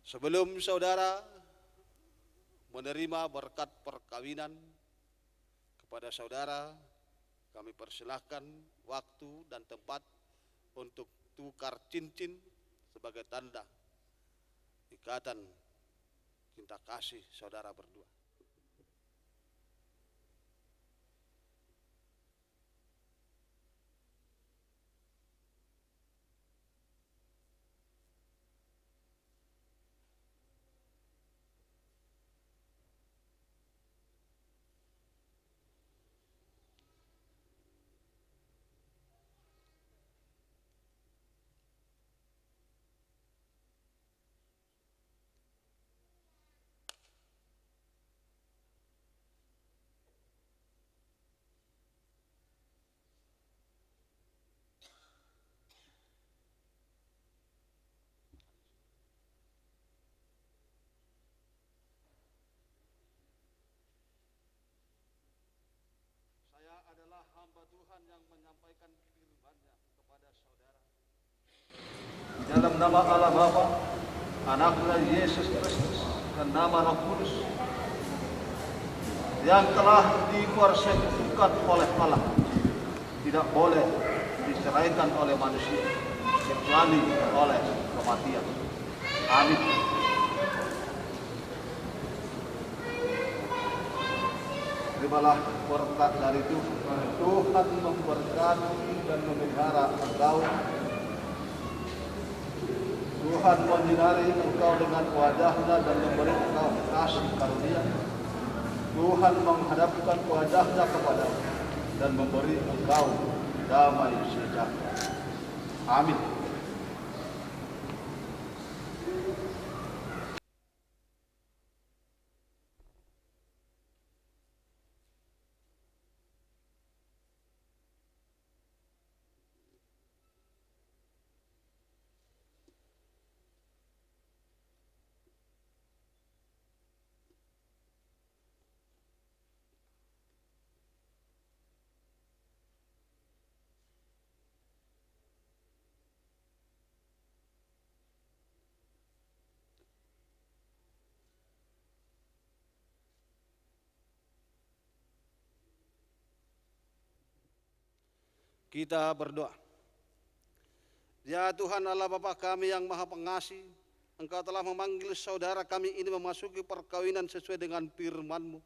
Sebelum saudara menerima berkat perkawinan, kepada saudara kami persilahkan waktu dan tempat untuk tukar cincin sebagai tanda ikatan cinta kasih saudara berdua. Saya adalah hamba Tuhan yang menyampaikan firman-Nya kepada saudara. Di dalam nama Allah Bapa, Anaknya Yesus Kristus, dan nama Roh Kudus yang telah dipersekutukan oleh Allah, tidak boleh diceraikan oleh manusia kecuali oleh kematian. Amin. Terimalah berkat dari Tuhan. Tuhan memberkati dan memelihara engkau. Tuhan menyinari engkau dengan wajah-Nya dan memberi engkau kasih karunia. Tuhan menghadapkan wajah-Nya kepadamu dan memberi engkau damai sejahtera. Amin. Kita berdoa. Ya Tuhan Allah Bapa kami yang Maha Pengasih, Engkau telah memanggil saudara kami ini memasuki perkawinan sesuai dengan firman-Mu.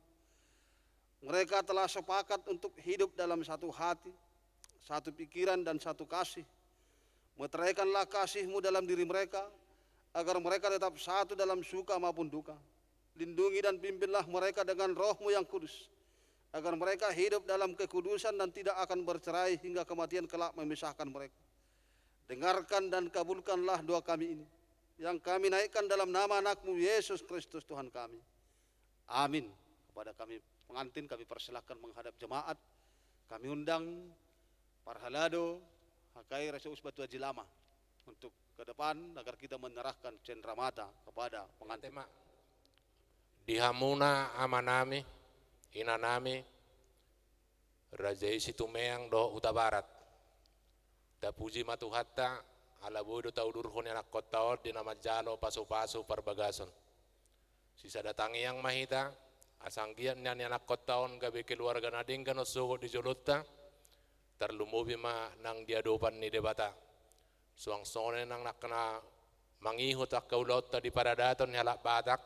Mereka telah sepakat untuk hidup dalam satu hati, satu pikiran, dan satu kasih. Meteraikanlah kasih-Mu dalam diri mereka, agar mereka tetap satu dalam suka maupun duka. Lindungi dan pimpinlah mereka dengan Roh-Mu yang kudus, agar mereka hidup dalam kekudusan dan tidak akan bercerai hingga kematian kelak memisahkan mereka. Dengarkan dan kabulkanlah doa kami ini, yang kami naikkan dalam nama Anak-Mu, Yesus Kristus, Tuhan kami. Amin. Kepada kami pengantin, kami persilahkan menghadap jemaat. Kami undang parhalado H K I R S U Batu Aji Lama untuk ke depan, agar kita menyerahkan cendramata kepada pengantin. Tema. Di hamuna amanami, inanami, raja i Situmeang dohot Hutabarat. Tapuji ma Tuhanta, ala boi do taudurhon ianakkonta on di na manjalo pasupasu parbagason. Sisada tangiang ma hita, asa anggiat nian ianakkonta on gabe keluarga na denggan on sogot di jolonta, tarlumobi ma nang di adopan ni Debata. Suang songon i nang angka na mangihut angka ulaonta di paradaton ni halak Batak,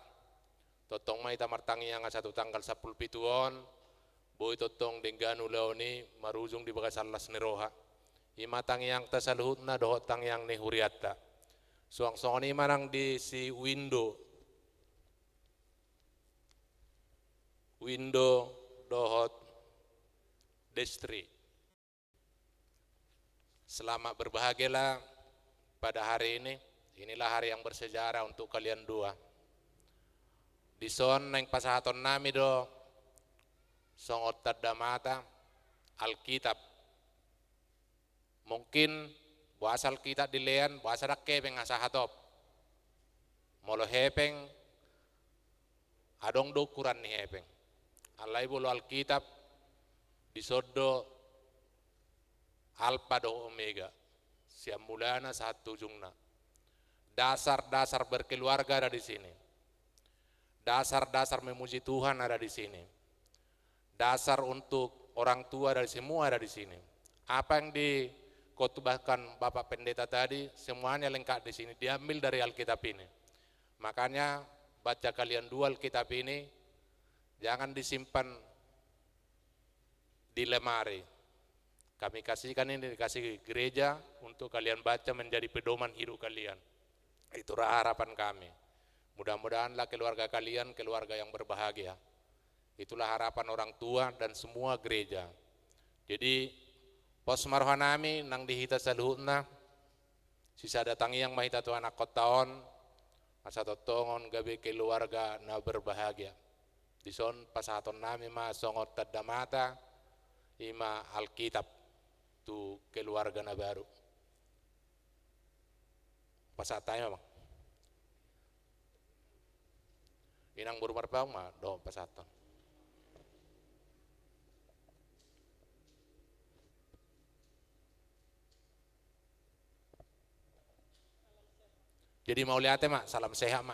tongtong ma hita martangiang asa tu tanggal sampulu pitu on, boi tongtong denggan ulaon i marujung di bagasan las ni roha. I ma tangiangta saluhutna dohot tangiang ni hurianta. Suang songon i ma nang di si Windo, Windo dohot Destri. Selamat berbahagialah pada hari ini. Inilah hari yang bersejarah untuk kalian dua. Dison naeng pasahatonnami do songon tanda mata Alkitab. Mungkin boasa Alkitab dilean, boasa ndang hepeng asa hatop. Molo hepeng, adong do ukuran ni hepeng. Alai molo Alkitab, dison do Alfa dohot Omega, sian mulana sahat tu ujungna. Dasar-dasar berkeluarga ada di sini. Dasar-dasar memuji Tuhan ada di sini. Dasar untuk orang tua ada di, semua ada di sini. Apa yang dikhotbahkan Bapak Pendeta tadi, semuanya lengkap di sini, diambil dari Alkitab ini. Makanya, baca kalian dua Alkitab ini, jangan disimpan di lemari. Kami kasihkan ini, dikasih gereja untuk kalian baca, menjadi pedoman hidup kalian. Itulah harapan kami. Mudah-mudahanlah keluarga kalian keluarga yang berbahagia. Itulah harapan orang tua dan semua gereja. Jadi, pos ma rohanami nang di hita saluhutna, sisada tangiang ma hita tu anakkonta on, asa tongtong on gabe keluarga na berbahagia. Dison pasahatonnami ma songon tanda mata, i ma Alkitab tu keluarga na baru. Pasahat hami ma, Bang. Inang boru Marpaung ma dohot pasahaton. Jadi mauliate ma, salam sehat ma.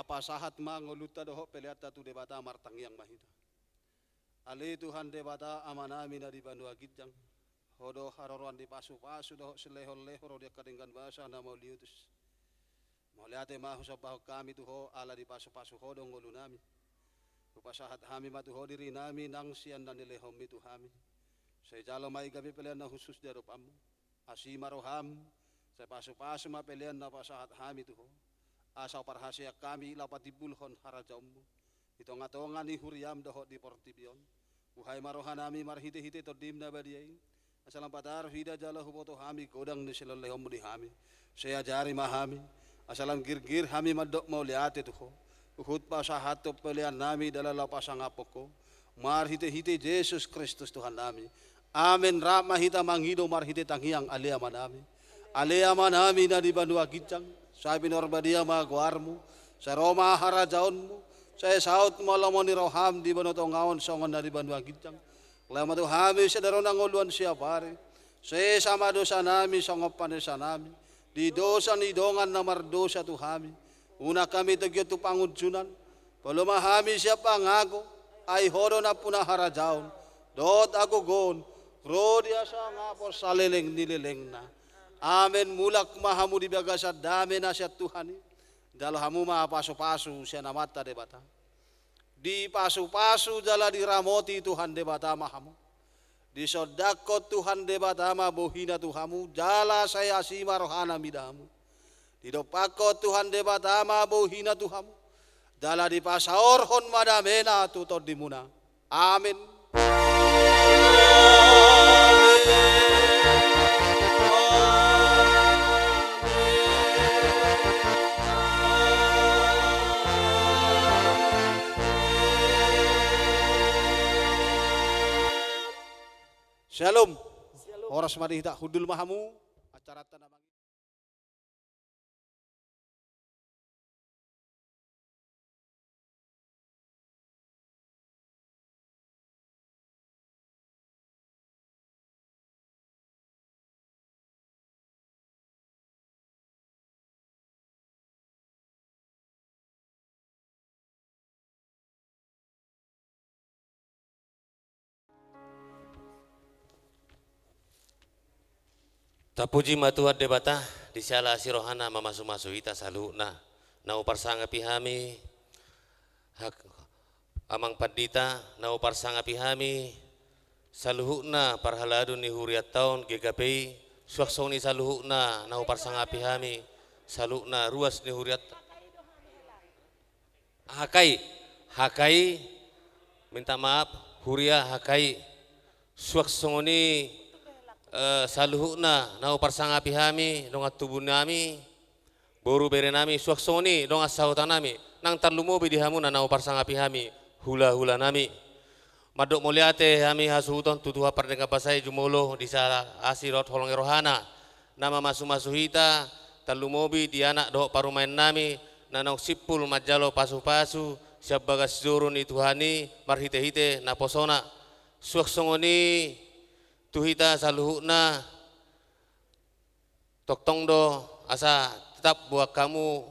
Pasahat ma ngolunta dohot peleanta tu Debata, martangiang ma hita. Ale Tuhan Debata Amanami na di banua ginjang, Ho do haroroan ni pasupasu dohot silehonlehon ro di angka denggan basa na mauliutus. Mauliate ma husomba hami tu Ho ala dipasupasu Ho do ngolunami. Hupasahat hami ma tu Ho dirinami nang sian na nilehonMi tu hami. Sai jalo ma i gabe pelean na hushus di adopanMu. Asi ma rohaM, sai pasupasu ma pelean na pasahat hami tu Ho. Asa huparhaseang hami laho patimbulhon harajaonMu di tongatonga ni huriaM dohot di portibi on. Buhai ma rohanami marhitehite TondiM na badia i, asa lam pataruhida jala huboto hami godang ni silehonlehonMu di hami. Sai ajari ma hami, asa lam girgir hami mandok mauliate tu Ho, huhut pasahathon peleannami jala laho pasangaphon Ho, marhitehite Jesus Kristus Tuhannami. Amen. Rap ma hita mangido marhite tangiang, Ale Amanami. Ale Amanami na di banua ginjang, sai pinarbadia ma goarMu, sai ro ma harajaonMu, sai saut ma lomo ni rohaM di banua tonga on songon na di banua ginjang. Laho ma tu hami sadari on hangoluan siapari. Sesa ma dosanami songon panesanami di dosa ni dongan na mardosa tu hami. Unang hami togihon tu pangunjunan. Palu ma hami sian pangago. Ai Ho do nampuna harajaon dohot hagogoon, ro di hasangapon saleleng ni lelengna. Amen. Mulak ma hamu di bagasan dame na sian Tuhan i. Jalo hamu ma pasupasu sian Amanta Debata. Dipasupasu jala diramoti Tuhan Debata ma hamu. Disondangkon Tuhan Debata ma bohiNa tu hamu, jala sai asi ma rohaNa mida hamu. Didompakkon Tuhan Debata ma bohiNa tu hamu, jala dipasaorhon ma dameNa tu tondimuna. Amen. Shalom. Shalom. Horas ma di hita, hundul ma hamu. Acaranta na mangi- Tapuji ma Tuhan Debata, di siala asi rohaNa mamasumasu hita saluhutna. Na huparsangapi hami, hak-, Amang Pandita, na huparsangapi hami saluhutna parhalado ni hurianta on G K P I, suang songon i saluhutna na huparsangapi hami saluhutna ruas ni hurianta. H K I, H K I, minta maaf, huria H K I, suang songon i, eh, saluhutna na huparsangapi hami dongan tubunami, boru berenami, suang songon i dongan sahutanami, nang tarlumobi di hamuna na huparsangapi hami hulahulanami. Mandok mauliate hami hasuhuton tu Tuhan pardenggan basa i jumolo di siala asi dohot holong ni rohaNa, na mamasumasu hita, tarlumobi di anak dohot parumaennami, na naung simpul manjalo pasupasu sian bagas joro ni Tuhan i marhitehite naposoNa. Suang songon i tu hita saluhutna, tongtong do asa tetap boan hamu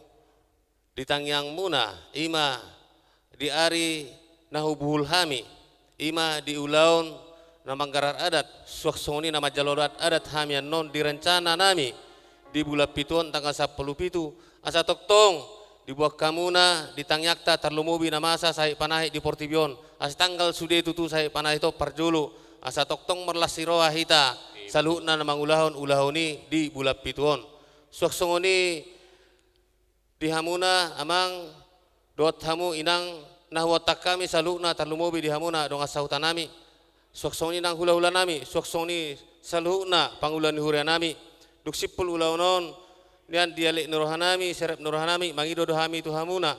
di tangiangmuna, i ma di ari na hubuhul hami, i ma di ulaon na manggarar adat, suang songon i na manjalo adat, adat hami annon di rencananami di bulan pitu on tanggal sampulu pitu, asa tongtong diboan hamuna di tangiangta tarlumobi na masa sahit panahit di portibi on, asa tanggal sude tutu sahit panahit on parjolo, asa tongtong marlas ni roha hita saluhutna na mangulahon ulaon i di bulan pitu on. Suang songon i di hamuna amang dohot hamu inang na huontak hami saluhutna tarlumobi di hamuna dongan sahutanami, suang songon i nang hulahulanami, suang songon i saluhutna pangula ni hurianami. Dung simpul ulaon on, nian di alek ni rohanami, serep ni rohanami, mangido do hami tu hamuna.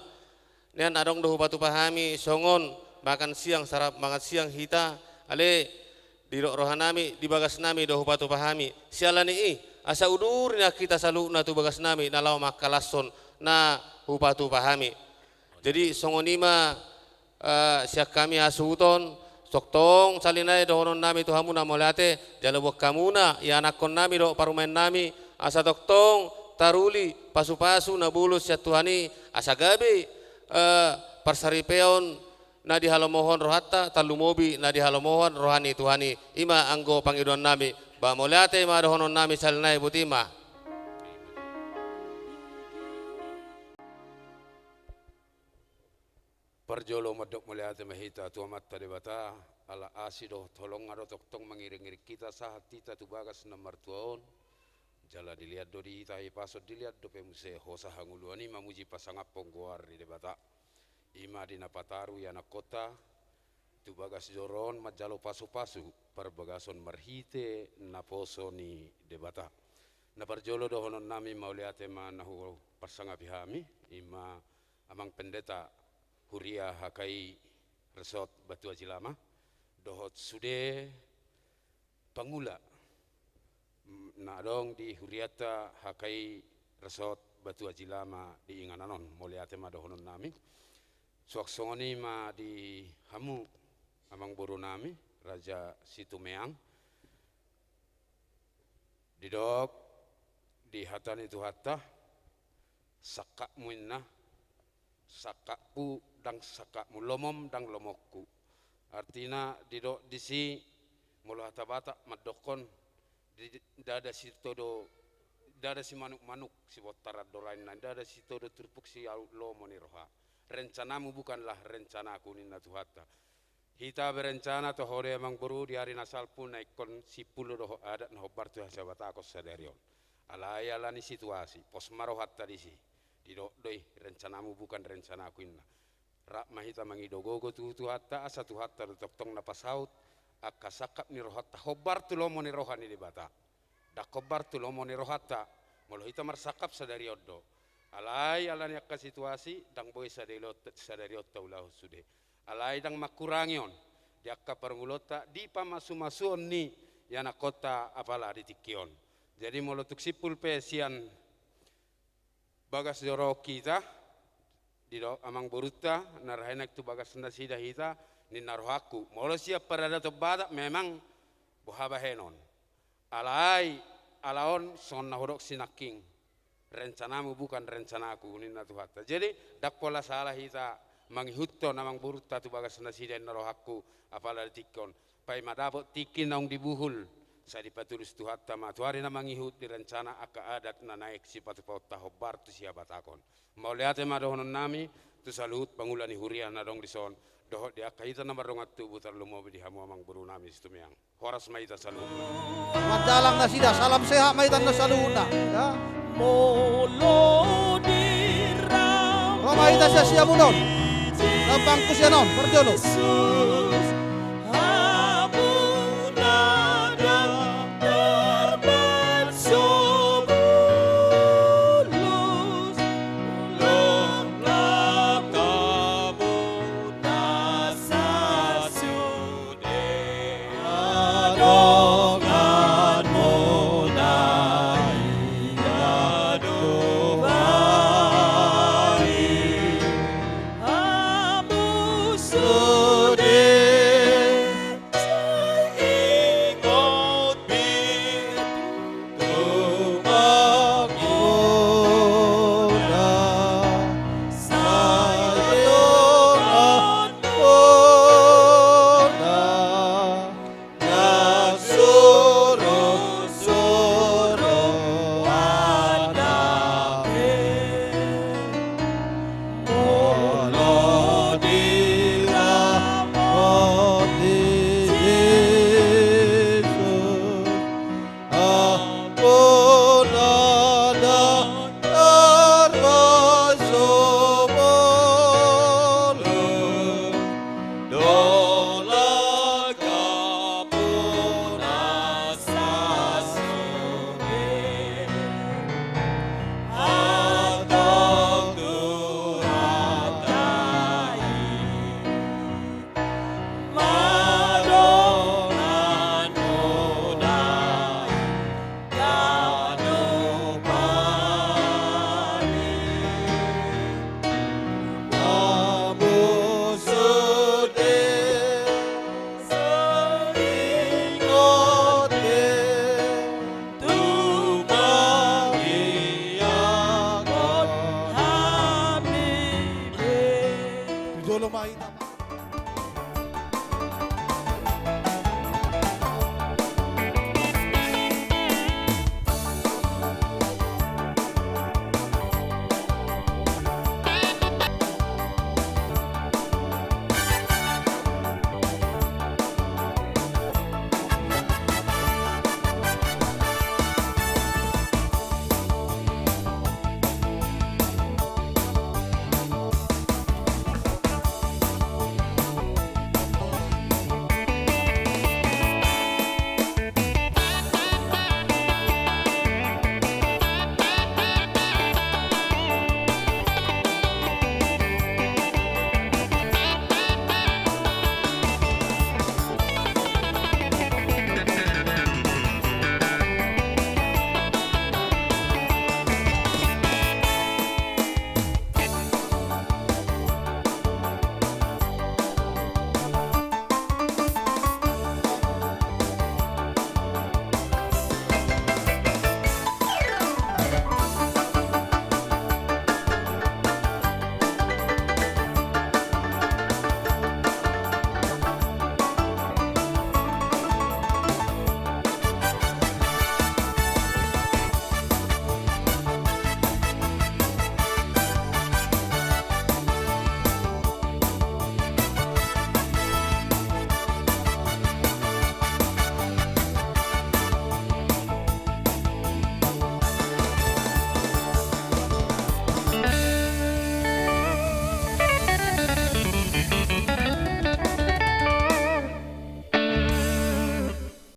Nian adong do hupatupa hami songon makan siang, sarapan makan siang hita, ale didok rohanami, di bagasnami do hupatupa hami. Siala ni i, asa udur ni hita saluhutna tu bagasnami na laho mangkalashon na hupatupa hami. Jadi songon i ma, eh, sian hami hasuhuton, tongtong sahali nai dohononnami tu hamuna mauliate, jala boan hamuna ianakkonnami dohot parumaennami, asa tongtong taruli pasupasu na bolon sian Tuhan i, asa gabe eh, parsaripeon na dihalomohon rohanta, tarlumobi na dihalomohon roha ni Tuhan i. I ma anggo pangidoannami, ba mauliate ma dohononnami sahali nai, botima. Parjolo mandok mauliate ma hita tu Amanta Debata, ala asi dohot holongna do tongtong mangiring-iring hita sahat hita tu bagas na martua on. Jala dilean do di hita hahipason, dilean dope muse hosa hangoluan i mamuji pasangaphon goar ni Debata. I ma di na pataru i anakkonta tu bagas joro on manjalo pasu-pasu parbagason marhite naposo ni Debata. Na parjolo dohononnami mauliate ma na huparsangapi hami, i ma Amang Pendeta Huria H K I Resort Batu Aji Lama, dohot sude pangula, mm, na adong di hurianta H K I Resort Batu Aji Lama di inganan on, mauliate ma dohononnami. Suang songon i ma di hamu amangborunami, Raja Situmeang. Didok di hata ni Tuhanta, sangkapmu inna, sangkapku ndang sangkapmu, lomom ndang lomongku. Artina didok disi, molo hata Batak mandokkon, di, ndada sitodo, ndada simanuk-manuk sibontar andora inna, ndada sitodo turpuk siaut lomo ni roha. Rencanamu bukanlah rencanaku, ninna Tuhanta. Hita berencana toho do, amangboru, di ari na salpu na ingkon simpul do dohot adat na hombar tu hasihabatahon sadari on. Alai ala ni situasi, pos ma rohanta disi. Didok do i, rencanamu bukan rencanaku, inna. Rap ma hita mangido gogo tu Tuhanta, asa Tuhanta do tongtong na pasaut angka sangkap ni rohanta hombar tu lomo ni roha ni Debata. Ndang hombar tu lomo ni rohanta molo hita marsangkap sadari on do. Alai ala ni angka situasi, ndang boi sadari on, sadari on taulahon sude. Alai ndang mangkurangi on di angka parngoluonta di pamasu-masuon ni ianakkonta apala di tingki on. Jadi molo tung simpul pe sian bagas joro on hita, didok amangborunta, na rahe naeng tu bagas nasida hita, ninna rohangku. Molo sian paradaton Batak memang boha bahenon. Alai, ala on songon na hudok sinangkin. Rencanamu bukan rencanaku, ninna Tuhanta. Jadi, ndang pola sala hita mangihuthon amangborunta tu bagas nasida, ninna rohangku, apala di tingki on. Paima dapot tingki naung dibuhul, sai dipatulus Tuhanta ma tu ari na mangihut direncana angka adat na naeng sipatupaonta hombar tu sihabatahon. Mauliate ma dohononnami tu saluhut pangula ni huria na adong dison, dohot di angka hita na mardongan tubu, tarlumobi di hamu amangborunami Situmeang. Horas ma hita saluhutna. Manjalang nasida, salam sehat ma hita na saluhutna. Ya. Ro ma hita sian Siamun on. Lampang tu sian on, parjolo. Roma hita.